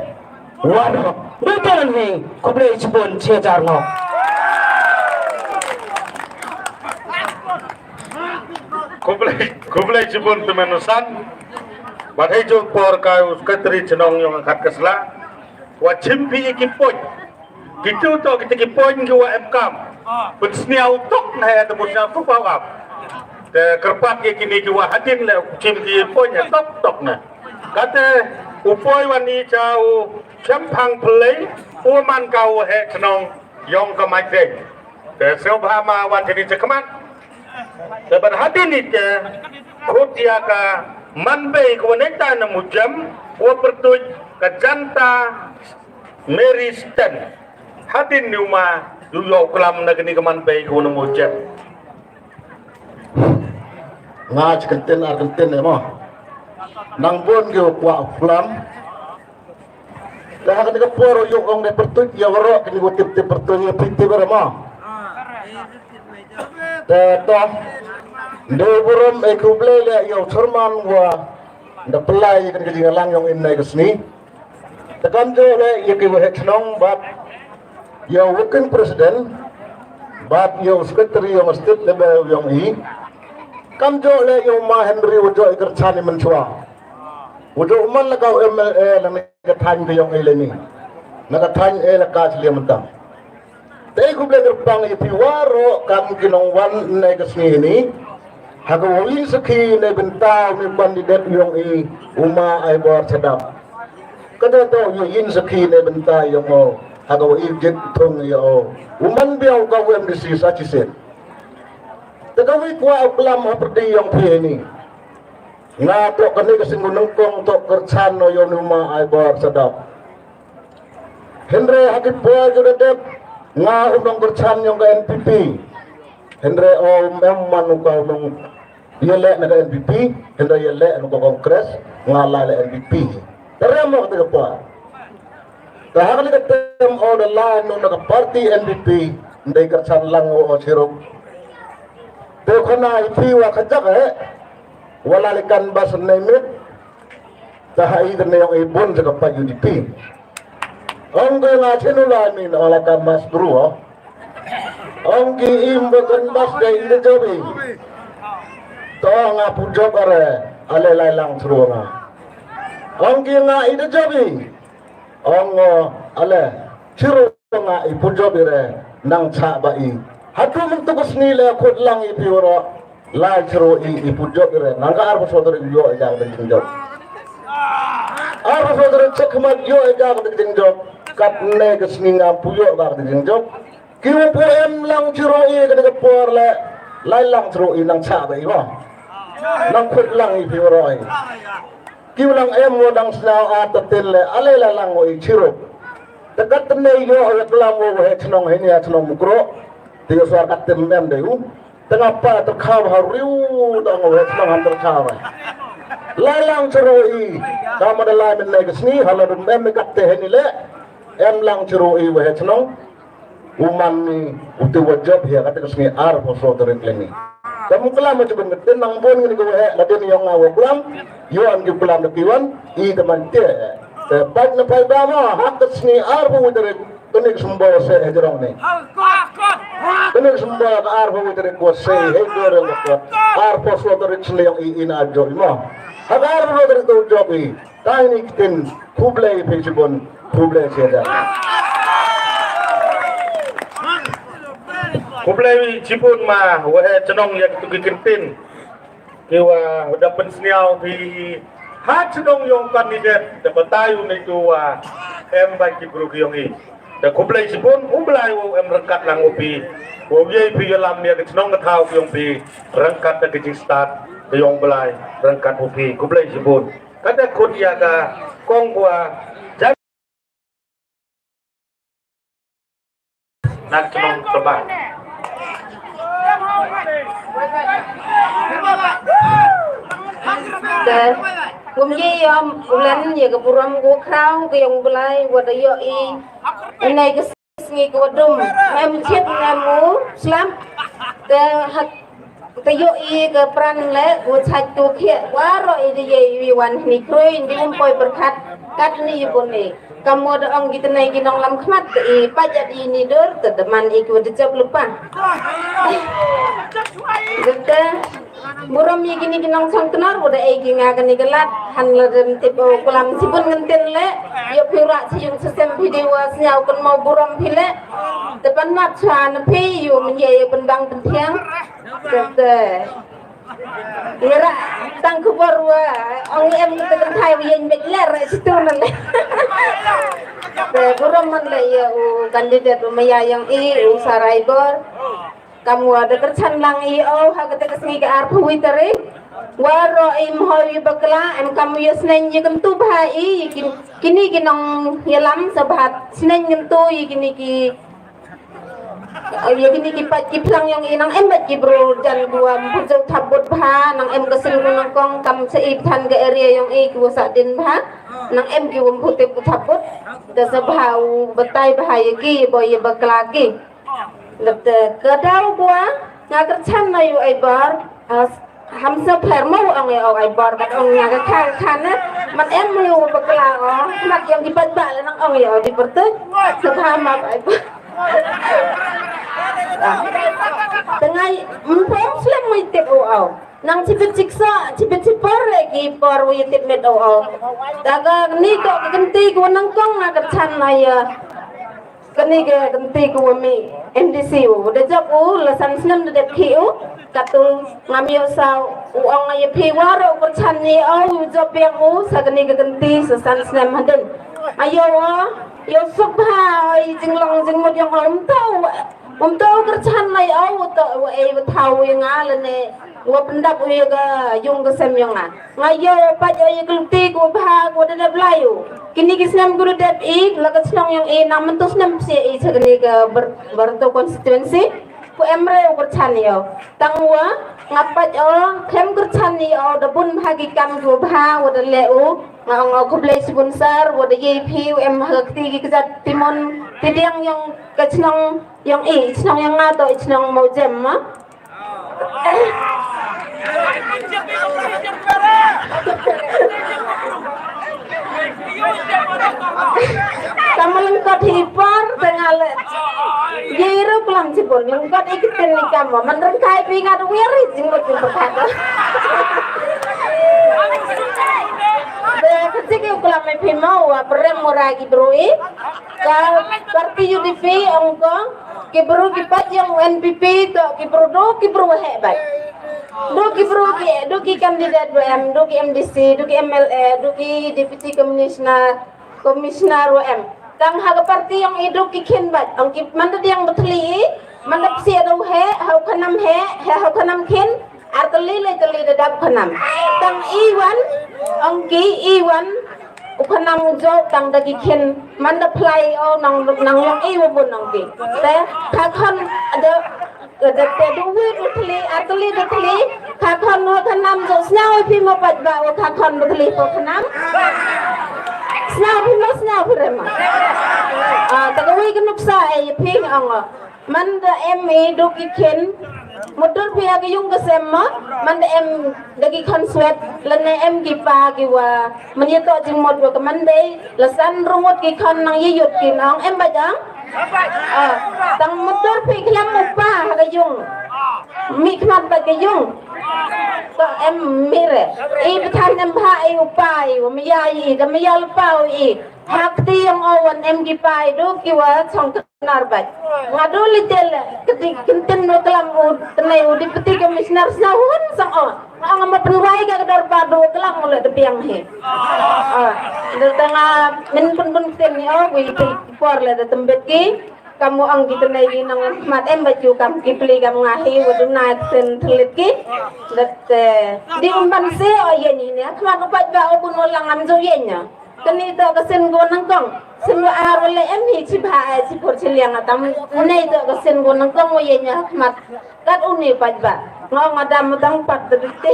wan hok. Dei ti da hi khublei chibun chi jar ngok. Khublei khublei chibun te menosan. Ba hei jong por ka u secretary chnong ïong khat ka sla. Wa chim phi ki point. Kitu to kita ki point ki wa em kam. Pun sniaw tok na ya te pun sniaw tok wa ap. Te kerpat ki kini ki wa hadin le chim ki point ya tok tok na. Kate u poi wa ni cha u chempang pelei u man ka u he chnong ïong ka mai deng. Te sngewbha ma wan kini cha kmat. Te ban hadin ni te khut ya ka man bei ko ne ta na mujem wa pertuj ka janta Mary Sten. Hadin ni uma du yo klam na kini ka man bei ko na mujem. Nga chi kenten ar kenten ne mo. Nang bon ki wa klam. Te ha kani ka por ïoh ong dei pyrtuit ïa waroh kani ka tip tip pyrtuit ïa pyrtuit ïa waroh ma. Te to dei burom e khublei leh ïa u chairman wa da pynlai ïa kani ka jingïalang ïong i mynne ka sngi. Te kam jooh leh ïa ki waheh chnong bad ïa u working president bad ïa u secretary ïong state level ïong i. Kam jooh leh ïa u ma Henry u jooh i kyrchan i mynshuwa. U ju man la ka u M L A la na ka thaiñ ka ïong i leni. Na ka thaiñ e la ka chili mynta. Te khublei kyrpang ïa phi waroh kam ki nongwan ne ka sngi ni. Ha ka wali sakhi ne bynta u ni candidate ïong i u ma Aibor Chadap. Ka da to ïa ïin sakhi ne bynta ïa ngo ha ka wa ïjit thung ïa o. U man biang ka wa M D C sa chi sen. Te ka wi kwah u klam ha pyrdi ïong phi ni. Nga to kane ka singku nyngkong to kyrchan no ïong nu ma ai bor sadap. Hynrei ha ki por ju da dep nga u nong kyrchan ïong ka N P P. Hynrei o mem man u ka u nong ïa leh na ka N P P, hynda ïa leh na ka Congress, nga la leh N P P. Te rem mo kata ka por. Te ha kane ka tem o da la no na ka party N P P, ndai ka chan lang o o chirup. Te khana i phi wa ka jak eh, wa la likan bas ne mit, te ha i te ne ong i bun sa ka pa U D P. Ong ki nga chinu la min o la ka mas bru o. Ong ki im ba kan bas da i da jobi. To nga pu job are, ale lai lang chru nga. Ong ki nga i da jobi. Ong o ale chru nga i pu job ire nang cha ba i. Hatu mun tu kusni le khut lang i pi waro. Lai chru i i pu job ire nang ka ar ba so tarik yo i jang da jing job. Ar ba so tarik chek khmat yo i jang da jing job. Kat ne ka sni nga pu yo ka da jing job. Ki u pu em lang chiro i ka ka por le lai lang chiro i nang cha ba i mo. Nang khut lang i pi ro i. Ki u lang em wo dang sna a ta tin le ale la lang wo i chiro. Ta kat ne yo ya klam wo he chnong he ni a chnong mukro. Ti yo sar kat tem em de u. Tengah pa terkhaw ha riu dang wo he chnong han terkhaw. Lai lang chiro i. Ka ma da lai men ne ka sni ha la dum em kat te he ni le. Em lang chiro i wo he chnong. U man ni u te wa job hi ha kata ka sngi ar phew saw tarik leni. Ka muklam ma chibun ka tin nang bun ngin ka wa heh la tin yong nga wa klam. Yo an ki klam da ki wan i ka man te. Te pat na pai ba ma ha ka sngi ar phew tarik. Kani ka sumba wa se he jrong ni. Kani ka sumba ka ar phew tarik wa se he jrong ka. Ar phew saw tarik sngi yong i ina job i ma. Ha ka ar phew tarik tu job i. Tang ni ktien khublei phi chibun khublei sida. Khublei chibun ma wa he chnong ya tu ki ktien. Ki wa da pynsniaw phi ha chnong yong candidate da batai u ni tu wa em ba ki bru ki yong i. Da khublei chibun u Blai wa em rangkat lang u phi. Wa ye phi yalam ya ki chnong ka thaw ki yong phi rangkat da ki jingstad ki yong Blai rangkat u phi khublei chibun. Kata khut ïa ka kong bua jan nak chnong Sabah. Te kum ye yom ulan ye ka burom go kraw ke yong Blai wa da yo i. Nai ke sngi ko dum em chit na mu slap. Te hak te yo i ke pran le u chak tu khia waro i di ye wi wan ni kroi di um poi berkat kat ni i bun ni. Kamu da ong kita nai ki nong lam khmat te i pajat i ni dur te deman i ko de jop lupa. Gete burom i kini ki nong chang knar u da ei ki nga kani galat han la dem tip o kulam sibun ngentin le. Yo phi ra chi yung sesem phi di wa sñiaw kan mau burom phi le. Te pan mat chwa na phi yu men ye yu pynbang pynthiang. Te te. Ira tang khubor wa ong em kita kan thai wa yen bek ler situ nan le. Te burom man le ya u candidate u maya yang i u Sarai Bor. Kam wa da kyrchan lang i o ha kata ka sngi ka ar phew tarik. Waro i mhoi i bakla em kam ya sneng ya kyntu bha i kin kini ki nong ya lam sa bha sneng kyntu i kini ki ya kini ki pat ki phlang yong i nang em bat ki bro jan gua mpujau thabut bha nang em ka sel nang kong kam sa i than ka area yong i ki wa sa din bha nang em ki wa mputip thabut da sa bha u batai bha ya ki boy ya bakla ki. Lete ka dau bua nga kyrchan na yu ai bar ham sa pher mo ong yu ai bar kat ong nga ka kha ka kha na man em yu bakla o mat yong ki bat ba la nang ong yu di pertu sa pha ma ai bar. Tengai mpom slem mo tip o au nang chibit chiksa chibit chipor le ki por wi tip met o au. Daga ni ko ka kenti ko nang kong nga kyrchan na ya. Kani ka kynti ka wa mih M D C u da jop u la san snem da dep khih u. Katu ngam ïoh saw u ong ïa phi waroh u pyrchan ïa u u jop biang u sa kani ka kynti sa san snem hadien. Ayo, ayo suk bha i jinglong jingmut ïong o, um to, um to kyrchan lai o, u to u ei u thaw ïa nga lane u pyndap u ïa ka yung ka sem ïong nga. Nga ïoh pat ïa ka lynti kaba bha kaba da dep lai u. Kine ki snem kaba da dep i la ka chnong ïong i nang mynta snem psiah i cha kane ka Bar-, Barto constituency. Ku em re u kyrchan ïa u. Tang wa nga pat o khlem kyrchan ïa u da bun bha ki kam kaba bha wa da leh u. Nga ong o khublei shibun sir wa da ïa phi u em ha ka kti ki kjat Timon Tidiang ïong ka chnong ïong i, i chnong ïong nga to i chnong Mawjem ma. Tang ma lyngkot hi por te nga leh. Ye ru klam chibun lyngkot i kiten i kam mo. Man ryngkai phi nga da wir i jingmut jingpyrkhat. Be kachik i klam i phi mo wa prem mura ki bru i. Ka parti U D P ong ko ki bru ki pat ïong N P P to ki bru do ki bru heh bad. Do ki bru ki, do ki candidate wa em, do ki M D C, do ki M L A, do ki deputy commissioner, commissioner wa em. Tang ha ka parti ïong i do ki khin bad. Ong ki man da diang ba thli i, man da psi do heh, ha u khanam heh, heh ha u khanam khin, ar tali lai tali da dap khanam. Tang i wan, ong ki i wan, u khanam jo tang da ki khin man da phlai o nang nang long i wa bun nang ki. Te ka khon da da te du wi du thli ar tli du thli ka khon wa khanam jo sñiaw phi mo pat ba wa ka khon du thli ko khanam. Sñiaw phi mo sñiaw phi re ma. A ta ka wi ka nuksa e phi ong o. Man da em i du ki khin. Mudur phi ha ka yung ka sem ma. Man da em da ki khon swet lane em ki pa ki wa man ya to jingmut wa ka man dei la san rungut ki khon nang ya yut ki nang em ba jang. Ah, tang mudur phi khlem u pa ha ka yung. Mi khmat ba ka yung. To em mi re. I bthan em ba i u pa i wa mi ya i da mi ya u pa i. Ha kti ïong o wan em ki pa i du ki wa chong Nar bad nga du li tel kti kintin wa klam u tnai u deputy commissioner sna hun sang o. Nga nga ma pynwai ka ka dorbar du klam u le da biang hi. Ah, da da nga min pyn pyn tin ni o wi ti por le da tembet ki. Kam u ang ki tnai ki nang mat em ba ju kam ki pli kam nga hi wa du na tin thlit ki. Da te ding ban se o yen ni ne khmat u pat ba o bun o lang am ju yen nya. Kani to ka sin go nangkong. Sin go ar wala em hi chi bha ai chi por chi liang atam. Nei to ka sin go nangkong wa ye nya khmat. Kat uni paj ba. Ngo nga dam dang pat de bikti.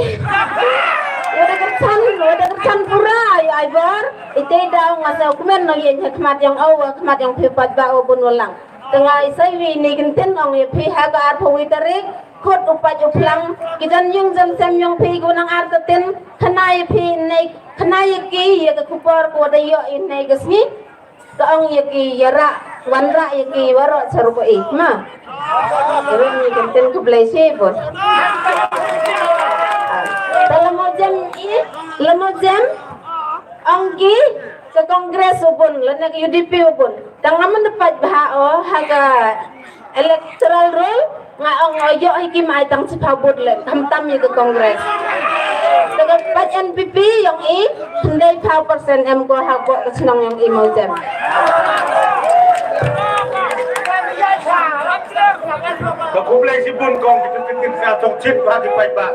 Wada kerchan, wada kerchan pura ai ai bor. Ite daw nga sa kumen no ye nya khmat yang au wa khmat yang phi paj ba o bun walang. Tengah isai wi ni kintin ong ye phi ha ka ar phawi tarik. Khut u paj u phlang ki jan yung jan sem yong phi ki wanang ar tatin khana ïa phi nei khana ïa ki ïa ka khubor ko da ïoh i nei ka sngi. Ka ong ïa ki ïa rah wan rah ïa ki waroh cha ruh ko i ma. Rin ni kan ten ku blei shi bun. Ta lamo jem i lamo jem ong ki ka Congress u bun lane ka U D P u bun. Tang nga man da paj bha o ha ka electoral roll nga ong o ïoh hi ki mai tang chipha bud le kham tam ïa ka Congress. Ka ka paj N P P yong i hynrei pha percent em ko ha ko ka chnong yong i mo jem. Ka khublei shibun kong ki tu ki tin sa tong chit bha ki paj bha.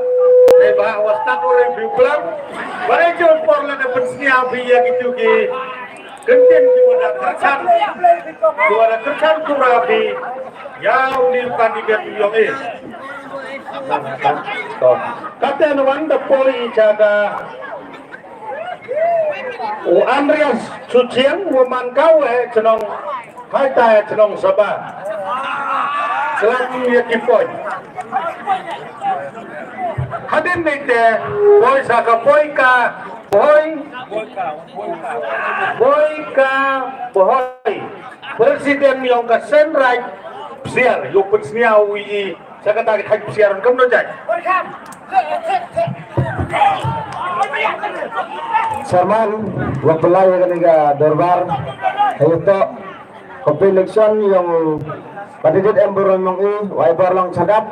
Dei bha wa start o le bi pulang. Ba dei jong por le da pynsñiaw bi ïa ki tu ki Kyntin ki wada kyrchan, ki wada kyrchan kura phi ïa u ni u candidate u yong i. Kata na wan da poi i cha ka u Andreas Suchiang u man ka u eh chnong hai ta eh chnong Sabha. Klam ïa ki poi. Hadien ni te poi sa ka poi ka poi. Boi ka Bhoi, President yong ka Senraij Psiar, yow pynsñiaw ïa i, sa kata ka thaiñ Psiar, kam no jai. Sarman, wa pynlai ïa kane ka dorbar, ïa to, ka election yong candidate em burom yong i, wa i bor long chadap.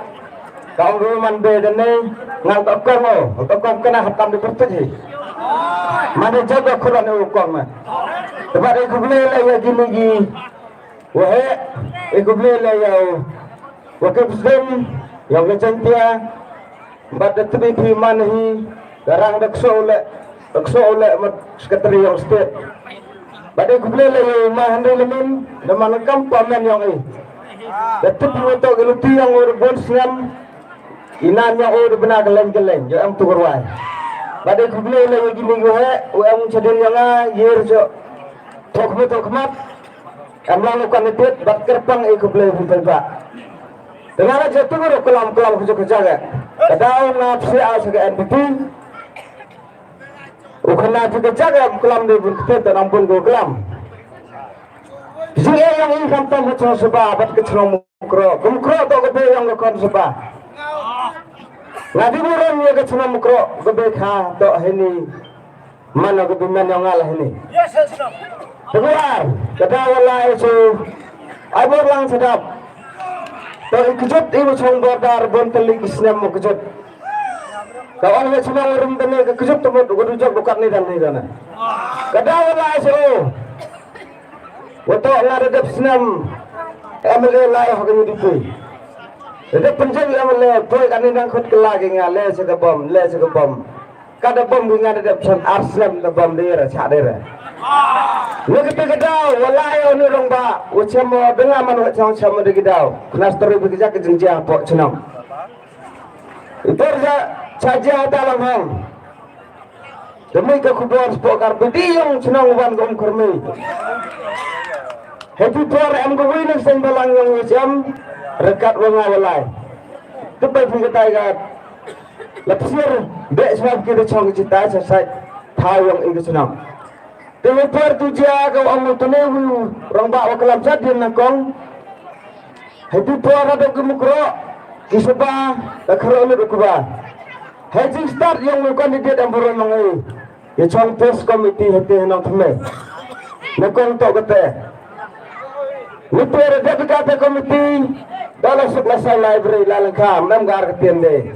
Ka ong ruh man be da ne, ngal to kong o, to kong kena haptam de pertuj hi. Mane jaga kuran u kong na. Te bad e khublei la ya gini gi. Wahe, e khublei la ya u. Wa ke president, ya u ke chantia. Bad da tebi phi man hi, da rang da kso le, da kso le mat secretary ya u state. Bad e khublei la ya u ma hande le min, da man kam pa men ya u i. Da tebi wa to ke luti ya u re bon sngam. Inan ya o de bna keleng keleng, yo em tu kerwai. Bad e khublei le yo gini yo he, o em chadin ya nga, yer jo. Tok me tok mat. Em lang kan tet, bad kerpang e khublei pun pun ba. Dengan aja tu ro kelam kelam kujo kujo ga. Kadau na psi a sa ga N P P. U khana tu kujo ga kelam de bun tet dan ampun go kelam. Jing e yang in kam tam chong seba, bad ke chong Mukro, ka Mukro to ka be yang ka kon seba. Nga di buron ya ka chuna Mukro, ka be kha to hini. Mana ka be man yang ngala hini. Teguar, ka da wala isu. Ai bor lang sedap. To i kejut i chong bordar bon telik isnem mo kejut. Ka ong ya chuna rum tene ka kejut temut ka dujok bukat ni dan ni dan. Ka da wala isu. Wato nga da dep snem M L A lai ha ka U D P. Da dep pynjeng M L A poi kane nang khut kylla ki nga le sa ka bom, le sa ka bom. Ka da bom ki nga da dep san ar snem da bom de ra cha de ra. Nga kata ka daw wala ya ni rong ba wa chem mo da nga man wa chong chem mo de ki daw. Knas teri bi ka jak ka jingjia po chnong. Ipor ja cha jia ta lang hang. Demi ka khubor spokar bidi yong chnong wan gom kyrmei. Happy por em ka wei na seng balang yong yajam rekat wa nga walai. Tebai phi katai ka lapsir be sma ki da chong jitai sa sai thaw yong i ka chnong. Te happy por tu jia ka ong tu ne wi rong ba wa kalam chat din na kong. Happy por ha dok ki Mukro ki seba da khro lut ku ba. Hai jing start yong u candidate em buron mangai. Ya chong press committee hete nang thme. Na kong to kate. Ni per da ka te committee. Da la suk la sa library la lang ka mem gar ka tiende.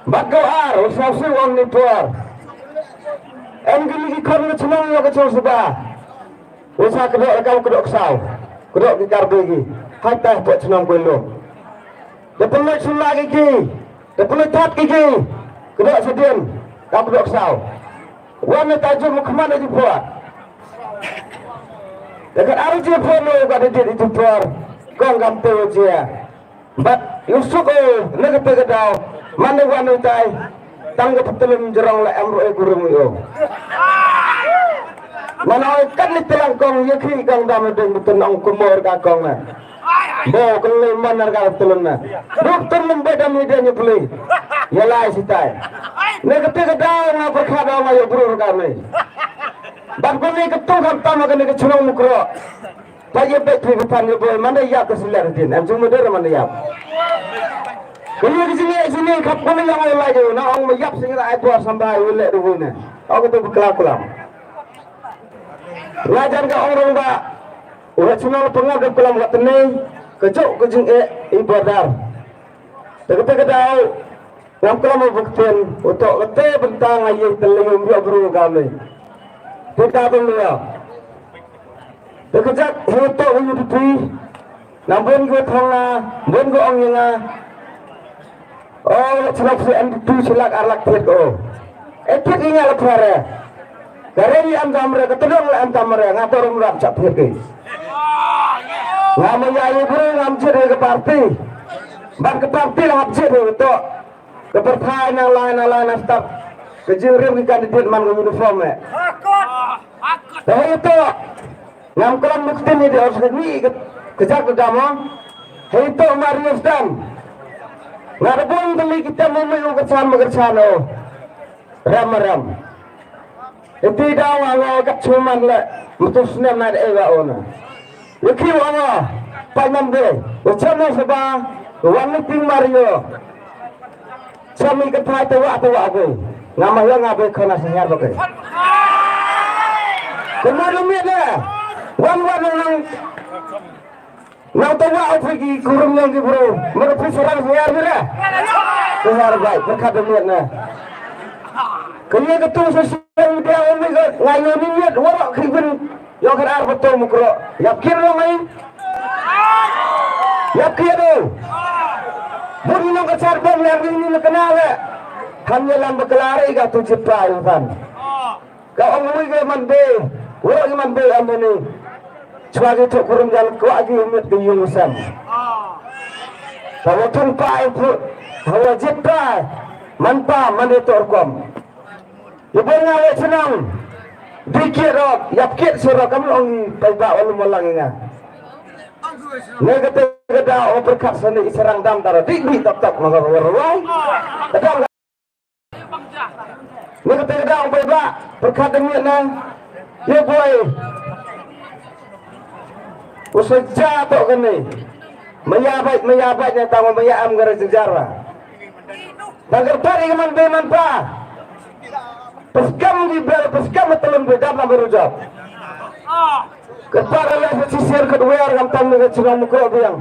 Bad ko ar u sa su ong ni por. Em ki ni ki kon ni chnong yo ka chong suba. U sa kedok rakam kedok saw. Kedok ki kar begi. Hai tai pot chnong ko lo. Da pernah sula ki ki. Da pernah tat ki ki. Kedok sedin. Kam kedok saw. Wan na tajum khman di por. Dekat arji por lo ka di di por. Kong kam tu je. Bad yusuk o na kata ka daw man da wan utai tang ka patelun jerong la em ro e guru mu yo. Mana oi kan ni telang kong ye khi kong dam deng betul nong kumur ka kong na. Bo kele man ka patelun na. Duk telun bedam ni dia ni peli. Ya lai sitai. Na kata ka daw nga berkhadaw nga yo bru ka me. Bad ko ni ketung kam tam ka ni ke chunong Mukro. Pa ye bet phi phan ye boy man da yap ka selek din. Em jung meder man da yap. Ka ye ka jing ye jing ni khap ko ni yang ai lai jo na ong ma yap sing ra ai tuar sambai u le du ne. Ong ka tu kla kla. Nga jan ka ong rong ba. U ha chuna la panga ka kla ka tene. Ka jok ka jing e i bordar. Te ka te ka daw. Ngam klam ba ktien, uto kate bynta nga ïeng te lei um ïoh bru ka me. Te ka bym ïoh. Te ka jak hi uto u yu ti. Nam bun ko thong nga, bun ko ong ïa nga. Oh, chlok si em tu chlak arlak thiet ko. E thiet ïa nga la phare. Ka re ïa em tam re, ka tedong la em tam re, nga to rum rap chap thiet ki. Nga ma ïa ïa bru ngam jied ïa ka parti. Ban ka parti la hap jied ïa uto. Ka pyrthai nang lai nang lai nang start. Ka jingrim ki candidate man ka uniform eh. Te hei to. Ngam klam nuk tin ni de os ni ka, ka jak ka dam. Hei to Mario Stan. Nga da bun beli kita mumi u ka chan ma ka chan o. Ram ram. Iti daw nga nga kat chuman le, mtu snem na de ga ona. Wiki wa nga, pa nam de, wa chama saba, wa ni ting Mario. Chami ka thai te wa te wa ko. Nga ma ya nga be khona sa her ba ke. Kuma lu mi de. Wan wan nang. Nang tawak u phi ki kurum nang ki bro. Mano phi sarang siar ni lah. Siar baik, berkat demi na. Kini ketu social media umi ke ngayu ni nyet warok ki bin. Yo kan ar betul mukro. Yap kir lo ngai. Yap kir lo. Bun nang ke char bom yang ni le kenal le. Ham ye lam bekelari ka tu cipta insan. Ka ong wi ke man be, wei ke man be am ni. Chwa ke thok kurum jal kwah ke mit ke yung sam. Ka wa thung pa e put, ka wa jit pa, man pa, man de tor kom. Ye bon nga we chnong. Di kiet rok, yap kiet surok kam ong pa ba wa lum lang nga. Ne kata kata o perkat sene i serang dam tara di di tap tap ma ka wa ruai. Kata Ni kata ka dang bai ba perkat demi na. Ye boy. Usah jatuh kene. Maya baik, maya baik ni tamu maya am gara jejara. Tagar tari man be man pa. Peskam di bel, peskam telem be dam na berujak. Kyrpad ïa lade shisien ka dwar ngam tam ne ka chnong Mukroh biang.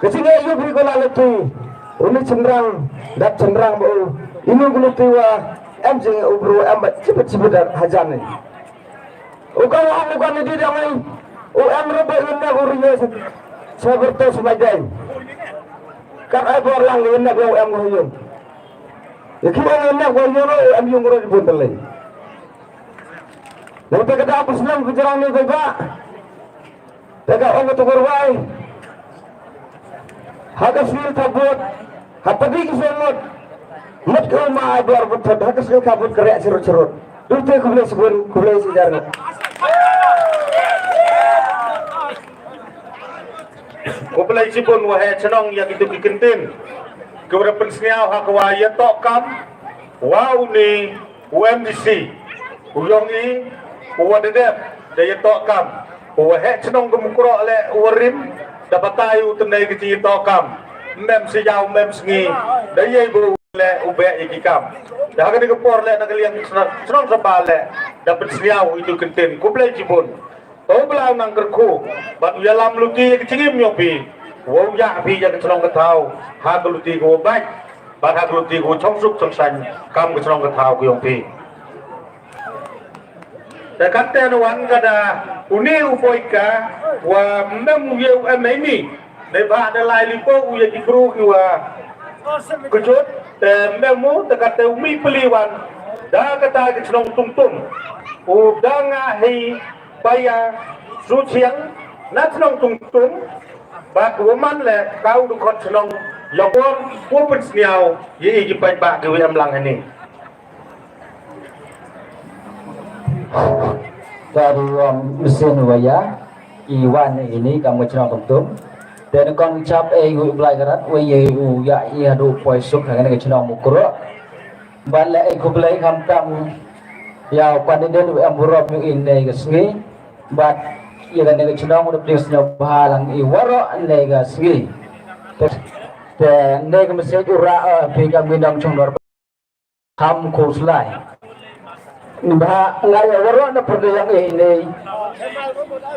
Ka jingeh ïa u phi ko la lynti. Uni chynrang, dap chynrang ba u. Inu ku lynti wa em jingeh u bru em ba chipet chipet da hajan ni. U ka wa u ka ni di dang ai. U em rupa ina u ri sa bertos mai dai. Kat ai bor lang ina u em ko yun. Ïa ki ong ina ko yun u em yung ro di bun telai. Nang te ka dei ka snam ka jrang ni ka ba. Te ka ong ka tu ka rwai. Ha ka sil ta bot. Ha padi ki sel mot. Mot ka ma ai bor bot ha ka sil ka bot ka rek chirut chirut. Dul te khublei shibun, khublei shijar. Khublei shibun wa he chnong ïa kitu ki kyntien. Ki wa da pynsngiaw ha ka wa ïa to kam. Wa uni U M D C u yong i u wa dedep da ïa to kam u wa heh chnong ka Mukroh le u wa rim da batai u tynai ka ji ïa to kam. Mem si jaw mem sngi da ïa bu le u beh ïa ki kam. Da ha ka dei ka por le na ka liang chnong saba le da pynsniaw itu kyntien. Khublei jibun. To bla nang kyrkhu bad u ïalam luti ïa ka jingim yong phi. Wow ïa phi ïa ka chnong ka thaw ha ka luti ka wa bait. Bad ha ka luti ka wa chong suk chong sain kam ka chnong ka thaw ka yong phi. Te kate na wan ka da uni u poi ka wa mem u ye u em ei ni. Nei ba da lai li po u ye ki bru ki wa kujut te mem u te kate u mi peli wan da kata ka chnong Tungtum. U da nga hei paya su chiang na chnong Tungtum. Bad u man le ka u du khot chnong yong u pynsniaw ye i ki paid ba ki wi em lang heni. Ka ruang mesin waya i wan ini kam ka chnong Tungtum. Te ne kong chap e u Blai Karat wa ye u ya i hadu poi suk ha ka chnong Mukroh. Bad le e khublei kham tam ya u candidate u em burom yu in ne ka sngi. Bad ya ka ne ka chnong u dap ding sñiaw bha lang i waro ne ka sngi. Te ne ka message u ra phi kam ki nong chong dor. Ham khuslai. Ni ba nga ya waro na pyrde yang eh ni.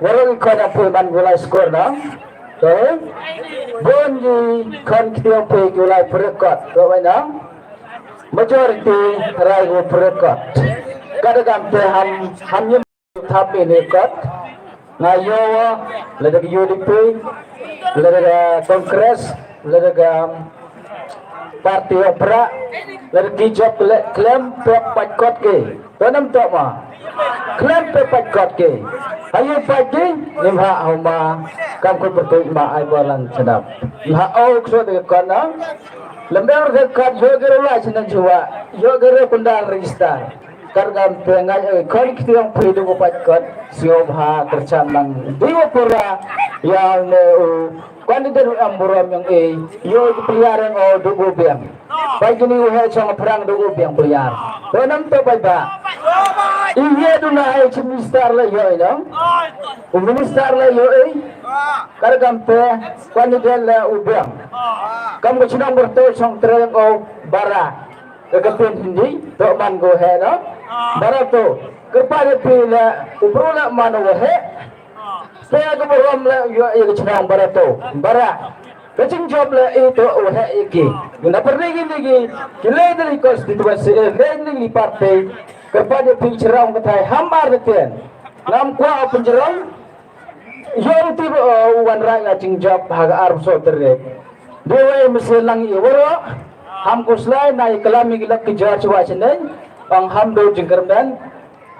Waro ni khon apu man gulai skor na. Te bon ni khon kiti apu gulai prekot. Ko wai na. Majority rai gu prekot. Kada gam te ham ham nyem. Thap ini kot nga yo lada ka U D P, lada ka Congress, lada ka parti opera, lada ki jop le klem pok pat kot ke. To nam tok ma klem pok pat kot ke. Ayu pat ke nim ha homa kam ko bertu ma ai bolang sedap. Ha au kso de kot na lember de kot yo gero la sinan chua yo gero kundal register. Kar gam te ngai oi khon kiti ong phi du pat kot sio bha kerchan nang diwa pura ya ne u candidate u am burom yang e yo ki pliar yang o du gu biang. Pai kini u he chong prang du gu biang pliar. To nam to pai ba. I ye du na e chi minister le yo i nong. U minister le yo i. Kar gam te candidate le u biang. Kam ko chinong berto chong treng o bara. Ka ka pin Hindi to man go he no. Bara to kyrpad ïa phi la u bru la man wa he. Te ka burom leh ïoh ïa ka chnong Barato. Bara. Ka jingjop leh ito u heh ïa ki. Ngi na pyrdi kine ki. Ki leh da ki constituency, eh, leh da ki party. Kyrpad ïa phi chnong ka thai ham ar da ten. Ngam kwah u pynjrong. Ïoh ruh ti, eh, u wanrah ïa jingjop ha ka arphew saw tarik. Dei wei mynsiem lang ïa waroh. Ham khuslai na ïa klam ïa ki lok ki jor shuwa shaneng. Ong ham dei jingkyrmen.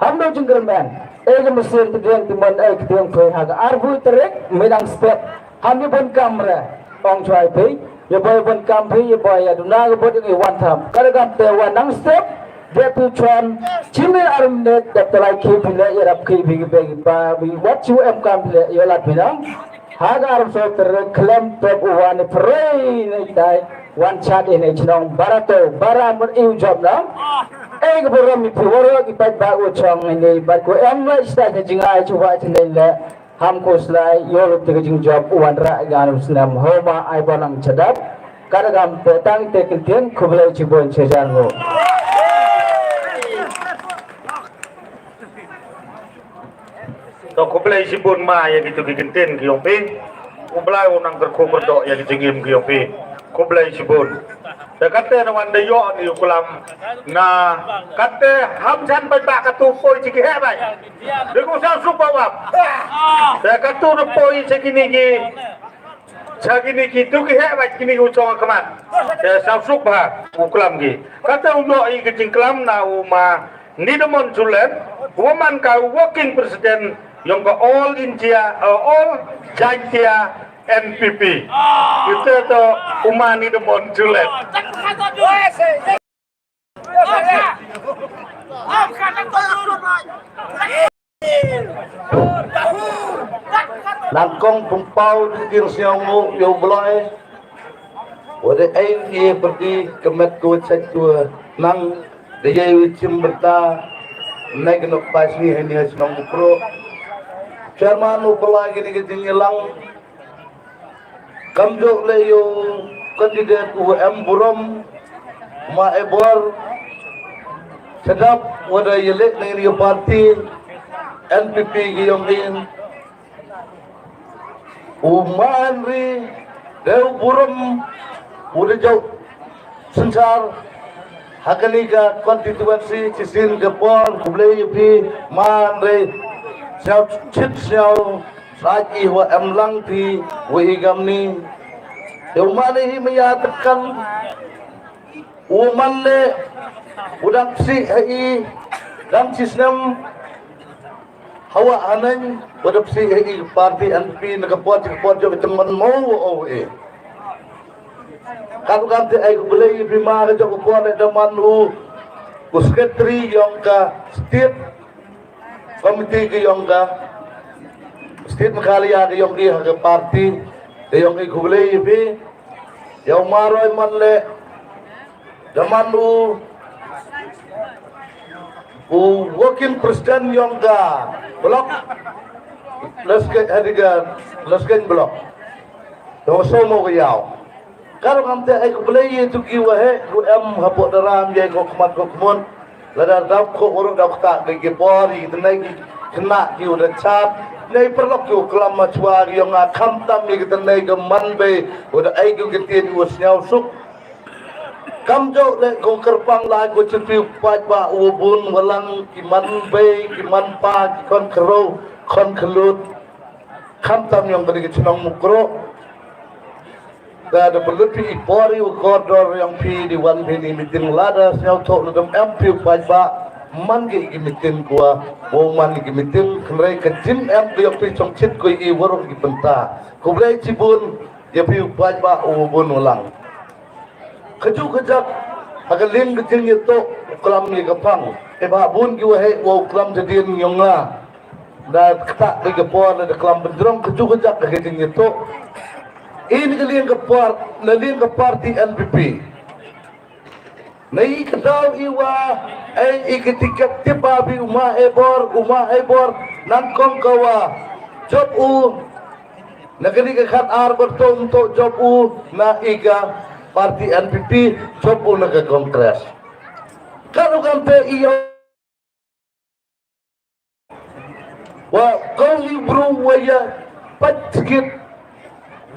Ham dei jingkyrmen. Ei ka mynsiem te deng te mon ei ka deng phi ha ka arphew tarik. Mynta step. Ham ïa bun kam re. Ong shuwa ïa phi. Ïa bun kam phi ïa bun ïa duna ka bun ïa wan tham. Ka dei kam te wan nang step. Dei phi chwan. Chim ïa ar minit dep te lai ki phi le ïa rap ki phi ki phi ki pa phi wat shu em kam phi le ïa lat phi nang. Ha ka arphew saw tarik khlem pep u wan i pyrei na i tai wan chat i na i chnong Barato bara mut i u jop na. Ei ka burom i phi waroh i paidbah u chong i ni bad ku em na i stai na jingai chuwa chin dei le ham khuslai ïoh ruh ti ka jingjop u wanrah i gan u snem homa ai ba nang chadap. Ka da gam te tang te kyntien khublei chibun che jan ngo. To khublei shibun ma ïa kitu ki kyntien ki yong phi. U Blei u nang kyrkhu kyrdoh ïa ki jingim ki yong phi. Khublei shibun. Te kate na wan da ïoh ni u klam na kate ham jan bai ba katu poi chi ki heh bai. Dei ku sa suk ba wap. Te katu na poi chi kini ki. Cha kini ki tu ki heh bai kini u chong khmat. Te sa suk ba u klam ki. Kate u ïoh i ki jingklam na u ma Nidamon Juliet, woman ka working president yong ka All India, uh, All Jaintia N P P. Ito to uma Nidamon Juliet. Nang kong pumpow di kin siang mo yo blai. Wada ai ye pergi kemet ko chat ko nang de ye chim berta. Nai kena pas ni hani has nong pro. Chairman u pelai kini ke tinggi lang. Kamjok le yo kandidat u em burom ma ebor. Sedap wada ye lek nai ni parti N P P ki yong in. U man ri deu burom u de jok. Sensar hakani ka konstituensi chisin ka por kublei pi man ri. Siau chit siau saj i wa em lang pi wa i gamni. Deu man hi maya tekan. U man le u dang si ha i dang chisnem. Hawa haneng wadap si ha i parti N P na ka por ka por jok teman mo o e. Kan kan te ai ku belai bima ka jok por da man u u secretary yong ka state committee ka yong ka state Meghalaya ka yong i ha ka parti ka yong i ku belai bi yong maroi man le. Daman u u working president yong ka block lesken hadiga lesken block. Dong so mo ka yaw. Kar kam te ai ku belai ye tu ki wa he ku em hapo daram ye ko khmat ko khmon. Lada dap ko urut dap ta ki ki por i tenai ki kena ki udah chat. Nei perlok ki u kelam ma chwa ki yong a kham tam ye ki tenai ka man bei udah ai ki ki tin u sniaw suk. Kam jok le ko kyrpang lai ko chipi u paidbah u bun walang ki man bei ki man pa ki khon kyrau khon khylut. Kham tam yong kani ki chnong Mukroh. Ka da pynlut phi i por i u kordor yong phi di wan phi ni meeting lada sniaw thok lu dam em phi u paidbah man ki ki meeting kwa wo man ki meeting kynrei ka jin em ka yong phi chong chit ko i waroh ki pynta. Khublei chibun ya phi u paidbah u bun walang. Kaju kajak ha ka lieng ka jingïatoh u klam ïa ka pang. E ba bun ki wahei wa u klam jadien yong nga. Da kata ka por da klam bendrong kaju kajak ha ka jingïatoh. In ka lieng ka por na lieng ka parti N P P. Na i ka daw i wa ai i ka tiket tipa bi uma ebor uma ebor nang kong ka wa jop u. Na kani ka khat ar bertong to jop u na i ka parti N P P jop u na ka Congress. Kan u kan te i yo. Wa kong i bru wa ya pat skit.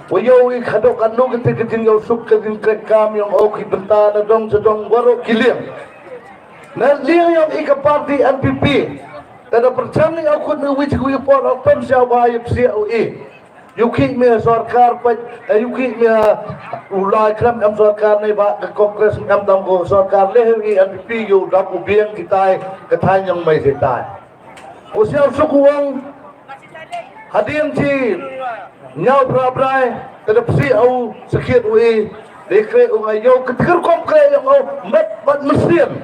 Wa yoh i khadok anu kete kete yoh suk kete kete kam yong o ki benta na dong sedong warok kiliang. Na liang yong i ka parti N P P. Tada perchang ni akut ni wich kui por o pem sia wa yep sia o i. Yuki me sorkar pa yuki me ulai kram em sorkar ni ba ka Congress em dam ko sorkar leh i N P P yu dap u biang kitai ka thai yong mai setai. Usiau sukuang hadien ci nyau bra brai tadap si au sakit ui. Dekre u ngai yau ketir kom kre yang au mat mat mesin.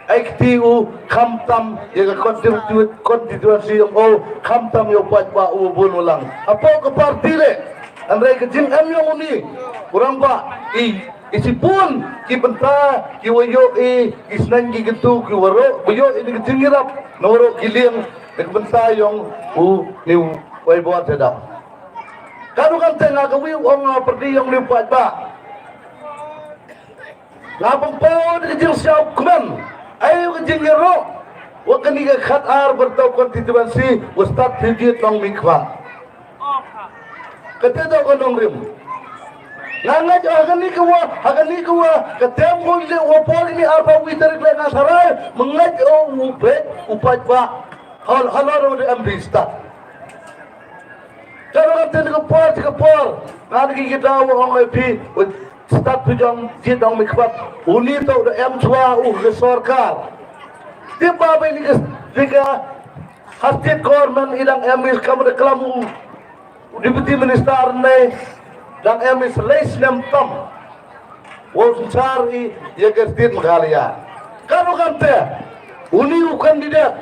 Ai kti u kham tam ya ka konstituensi yang au kham tam yau pat ba u bun ulang. Apo ka parti le anrai ka jing em yang uni kurang ba i. Isi pun ki benta ki wayo i ki senang ki gentu ki waro wayo i ni ki jingirap na waro ki liang na ki benta yong u ni wai buat sedap. Kanu kan te nga ka wi ong nga perdi yong ni pat ba. Nga pempo ni ki jing siau kmen ai ki jing iro wa kani ka khat ar bertau konstituensi wa start hijit nong mi kwan. Kata tau ka nongrim. Nga ngait oh hagani ka wa hagani ka wa ka tem ko ile wa pol ini arba wi tarik le nga sarai mengait oh u pet u pait ba. Hal halor de M P start. Kalau ka ten ka por ka por nga ni ki daw ong ai pi start tu jong ji dong mi kbat. Uni tau de em chwa u ke sorkar. Ti ba ba ni ka ni ka ha state government idang M P kam de kelamu. Deputy Minister ne dang em i selai snem tam. Wa u synshar i ya ka state Meghalaya. Kanu kante uni u kandidat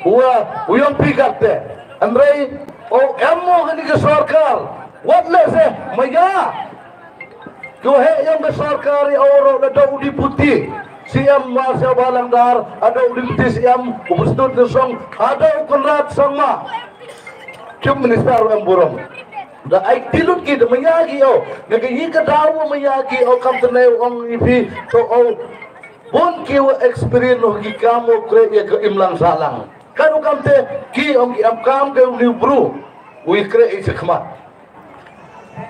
wa u yong pi kante. Anrei o em mo kani ka sorkar wat le se maya. Ko he yong ka sorkar i oro da da u deputy C M Marshal Balangdar ada u deputy C M u Prestut Song ada u Conrad Sangma. Chief Minister em burom. Da ai tilut ki da maya ki o. Na ka yi ka daw maya ki o kam tenai ong ipi to o. Bon ki wa experience no ki kam o kre ya ka imlang salang. Kan u kam te ki ong ki am kam ke u liu bru. U i kre i chakmat.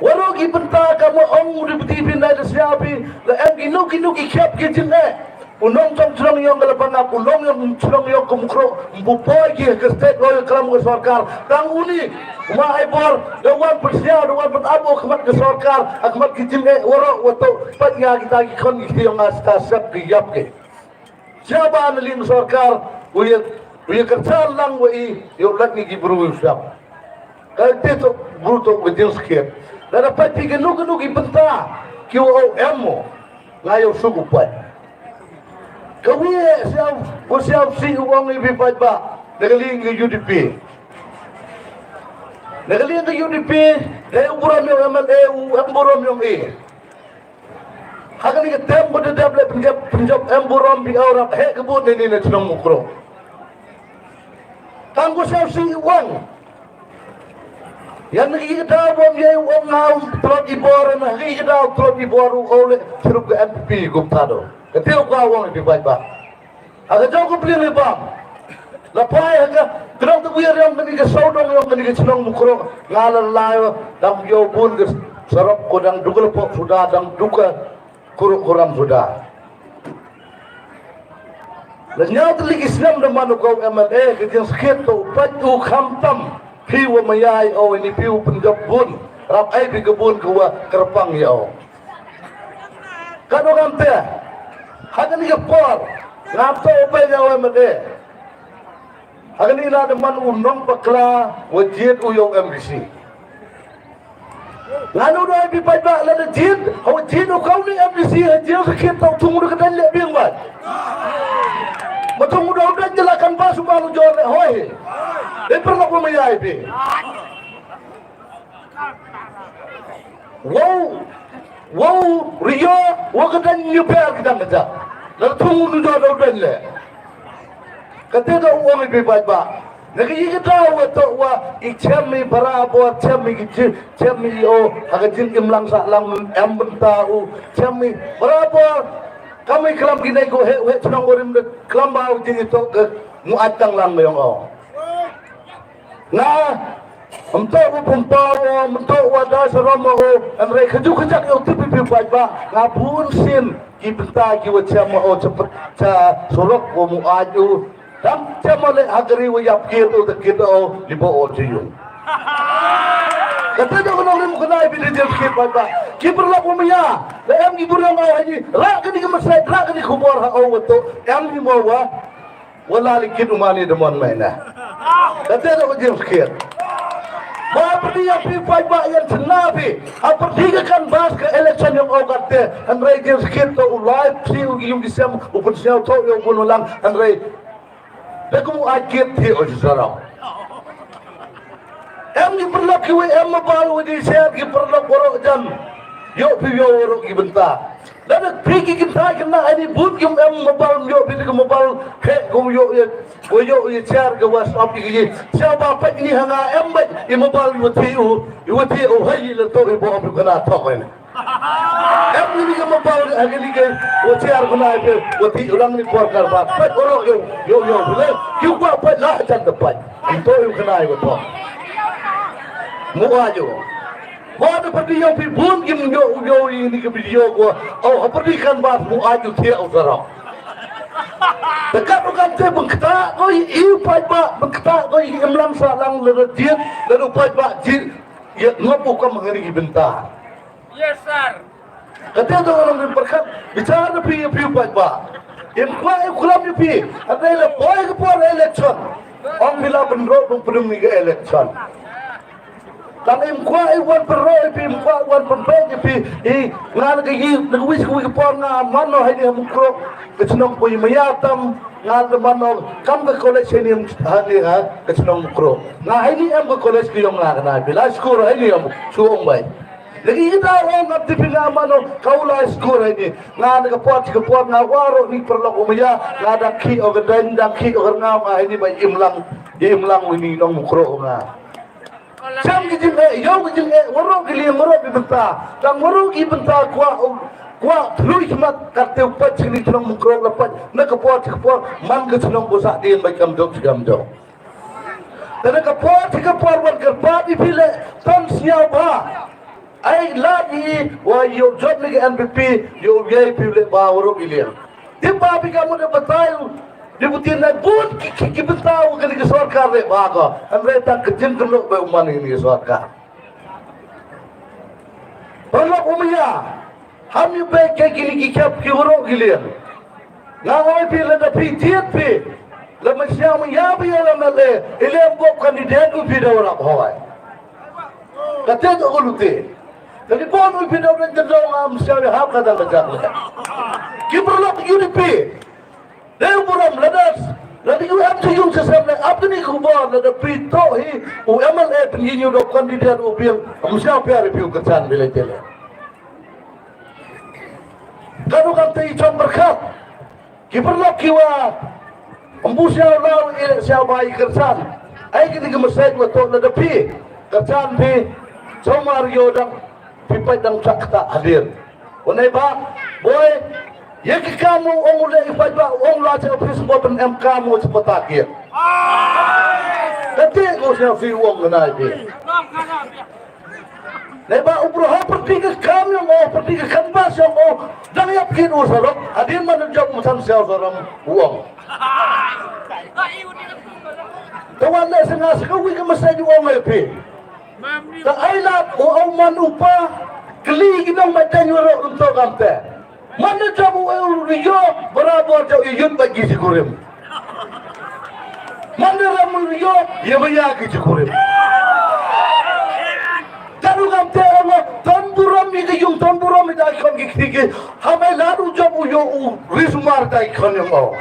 Waro ki penta kam ong u di beti pindai da siapi la em ki nu ki nu ki khep ki jin eh. U nongchong chnong yong ka Lapangap, u nongchong chnong yong ka Mukroh, mpu poi ki ka state royal klam ka sorkar. Tang uni, uma ai bor, da wan pyrshah, da wan pyrshah abo khmat ka sorkar, a khmat ki jingeh, waro, wato, pat nga kita ki khon ki yong nga sta sep ki yap ki. Siapa na ling sorkar, u ya, u ya kerja lang wa i, yo lak ni ki bru u siap. Ka te to bru to ka jing skit. Da da pat ki nu ki nu ki penta, ki wa o em mo, nga yo su ku pat. Ka wi e siaw, ko siaw si u ong i bi pait ba. Na ka liang ka U D P. Na ka liang ka U D P, dei u burom yong M L A, u em burom yong i. Ha kani ka tem ko da dep le penjap, penjap em burom bi au rap he ka bun ni ni na chnong Mukroh. Tang ko siaw si u ong. Yan ki da bom ye u ong ngau tlot i bor na ki da tlot i bor u ole chirup ka N P P gup tado. Ka teo ka wang di bai ba. Aga jong ka bling i bam. La pai aga kdong tu wir yong kani ka saw dong yong kani ka chnong Mukroh. Nga la lai dang yo bun ka sarap ko dang duka lepok suda dang duka kuruk kuram suda. La nyau teli ki snem da manu kau M L A ki jing skit tu pat u kham tam. Pi wa mayai o ini pi u penjop bun. Rap ai pi ka bun ka wa kerpang ya o. Kanu kam te. Hagan ni ka por. Ngap to upai ya o M L A. Hagan ni la da man u nong pakla wa jiet u ya o M D C. Nganu da ai pi pai ba la da jiet, ha wa jiet u kau ni M D C ha jiet ka kit tau tung da ka dan le biang ba. Ma tung da u dan jela kan ba su ba lu jor le hoi. Dei pernah ko mayai pi. Wow, wow, rio, wa ka dan nyu per ka dan ka ja. La tung nu da u dan le. Ka te da u ong i bi bai ba. Na ka yi ka da wa to wa i chem i barabor chem i ki ji chem i o ha ka jin im lang sa lang em benta u chem i barabor. Kam i klam ki nei ko he he chnong ko rim da klam ba u jin i to ka mu at tang lang yong o. Nga, mynta u pynpaw, mynta u da sarom u, hynrei ka ju ka jak ïa u tip phi paidbah, nga bun sien ki bynta ki wa chem u cha, cha surok u mu aj u. Dang chem u le ha ka ri wa ïap kit u da kit u, li bo u ji u. Kata da u nongrim khnai bi da jingkit paidbah. Ki paralok u maya, da em ki bun ong u ha ji, rah kani ka message, rah kani ka khubor ha u wa to, em ni mo wa. Wala li kit u mane da mon mai na. Kata da u jingkit. Ba pyrdi ïa phi paidbah ïa chna phi. Ha pyrdi ka canvass ka election ïa u kate. Hynrei jingkit to u lai phi u yung ki sem u pynsñiaw to ïa u bun u lang. Hynrei da kum u ai kit phi u ji sarok. Em ki paralok ki wei em mobile wa di share ki paralok waroh jan. Ïoh phi ïoh waroh ki bynta. Lada phi ki kynthai kynthai ani bun ki em mobile ïoh phi ki mobile he kum ïoh ïa, wa ïoh ïa share ki WhatsApp ki ki. Share ba pek ni hanga em ba i mobile wa thi u, i wa thi u hai la to i bo phi kana thok ni. Em ni ki mobile ha ki ni ki wa share kana phi wa thi u lang ni por kar ba pek waroh ïoh ïoh ïoh le. Ki kwa pek la jan da pek. Ito ïoh kana ïoh thok. Mu wa ïoh. Wa da pyrdi ïa phi bun kim ïoh ïoh ïa ni ka video ko. Au ha pyrdi kan ba mu aju thiah u sarok. Dekat u kan te bengkta ko i paidbah bengkta ko i imlang sa lang le jied le u paidbah jied. Ïa ngop u kam ngari ki bynta. Yes sir. Kata da orang rim perkat bicara phi phi paidbah. Im kwah i kulam ïa phi. Ada ila boy ke por election. Ong phi la benrok beng pelum ni ke election. Tang im kwah i wan perro i phi im kwah wan pembek i phi i ngan ke yi ngan wis ke wis por nga mano hai ni ham krok ke chnong poi maya tam ngan ke mano kam ke college hai ni ham hani ha ke chnong krok nga hai ni em ke college ke yong nga ke na phi la skur hai ni ham suong bai lagi kita ong ngam tipi nga mano kau la skur hai ni nga ne ke pot ke pot nga waro ni perlok umaya nga dang ki o ke dang dang ki o ke nga nga hai ni bai im lang im lang ni nong krok nga. Chang ki jingeh, ïoh ki jingeh, waroh ki lieng, waroh ki bynta. Tang waroh ki bynta kwah, kwah thlui khmat, kat te u pait chini chnong Mukroh la pait, na ka por, ka por, man ka chnong ko sah dien bai kam dok, kam dok. Te na ka por, ka por, wan kyrpad i phi le, ton sñiaw bha. Ai lad i, wa ïoh jop ni ka N P P, ïoh ïai phi le ba waroh ki lieng. Tip ba phi ka mut batai u. Di butin na bun ki ki ki bynta u kani ki sorkar re ba ka. Hynrei tang ka jingkynnoh ba u man ini sorkar. Paralok u maya. Ham ïa phi ki kini ki khep ki waroh ki liang. Nga oi phi lada phi jied phi. La ma sñiaw ma ïa phi ïa la ma le. Ile em bok kandidet u phi da warap hoi. Kata tu ko lute. Jadi pon u phi da warap jendong am sñiaw ïa hap kata kata. Ki paralok U D P. Dei u burom lada lada u em te yung sesem ne ap ni khubor lada phi to hi u M L A pynïaid u dok kandidat u biang. Am sñiaw phi ari phi u kyrchan bilai tele. Kanu kam te i chong berkat. Ki paralok ki wa. Embu sñiaw lau i sñiaw ba i kyrchan. Ai ki ni ki message wa to lada phi kyrchan phi. Chomar yo dang phi pait dang chak ta hadir. Unai ba boy ye ki kam u ong u le i pait ba u ong la che office bo ben em kam u che patak ye. Kati ko sñiaw phi u ong nai phi. Nai ba u bro ha pyrdi ka kam yong o pyrdi ka kam ba yong o dang yap kin u sarok adin man jong u san sñiaw saram u ong. Te wan le snga ska wi ka message u ong ai phi. Te ai la u au man u pa kli ki nong ma dang u ro rum to kam te. Man ne jam u eu ri yo barabor jam i yut ba ki sikurim. Man ne ram ri yo ye ba ya ki sikurim. Taru kam te amo ton buram mi ki yung ton buram mi da kon ki ki ki. Hamai la u jam u yo u risumar da kon yo.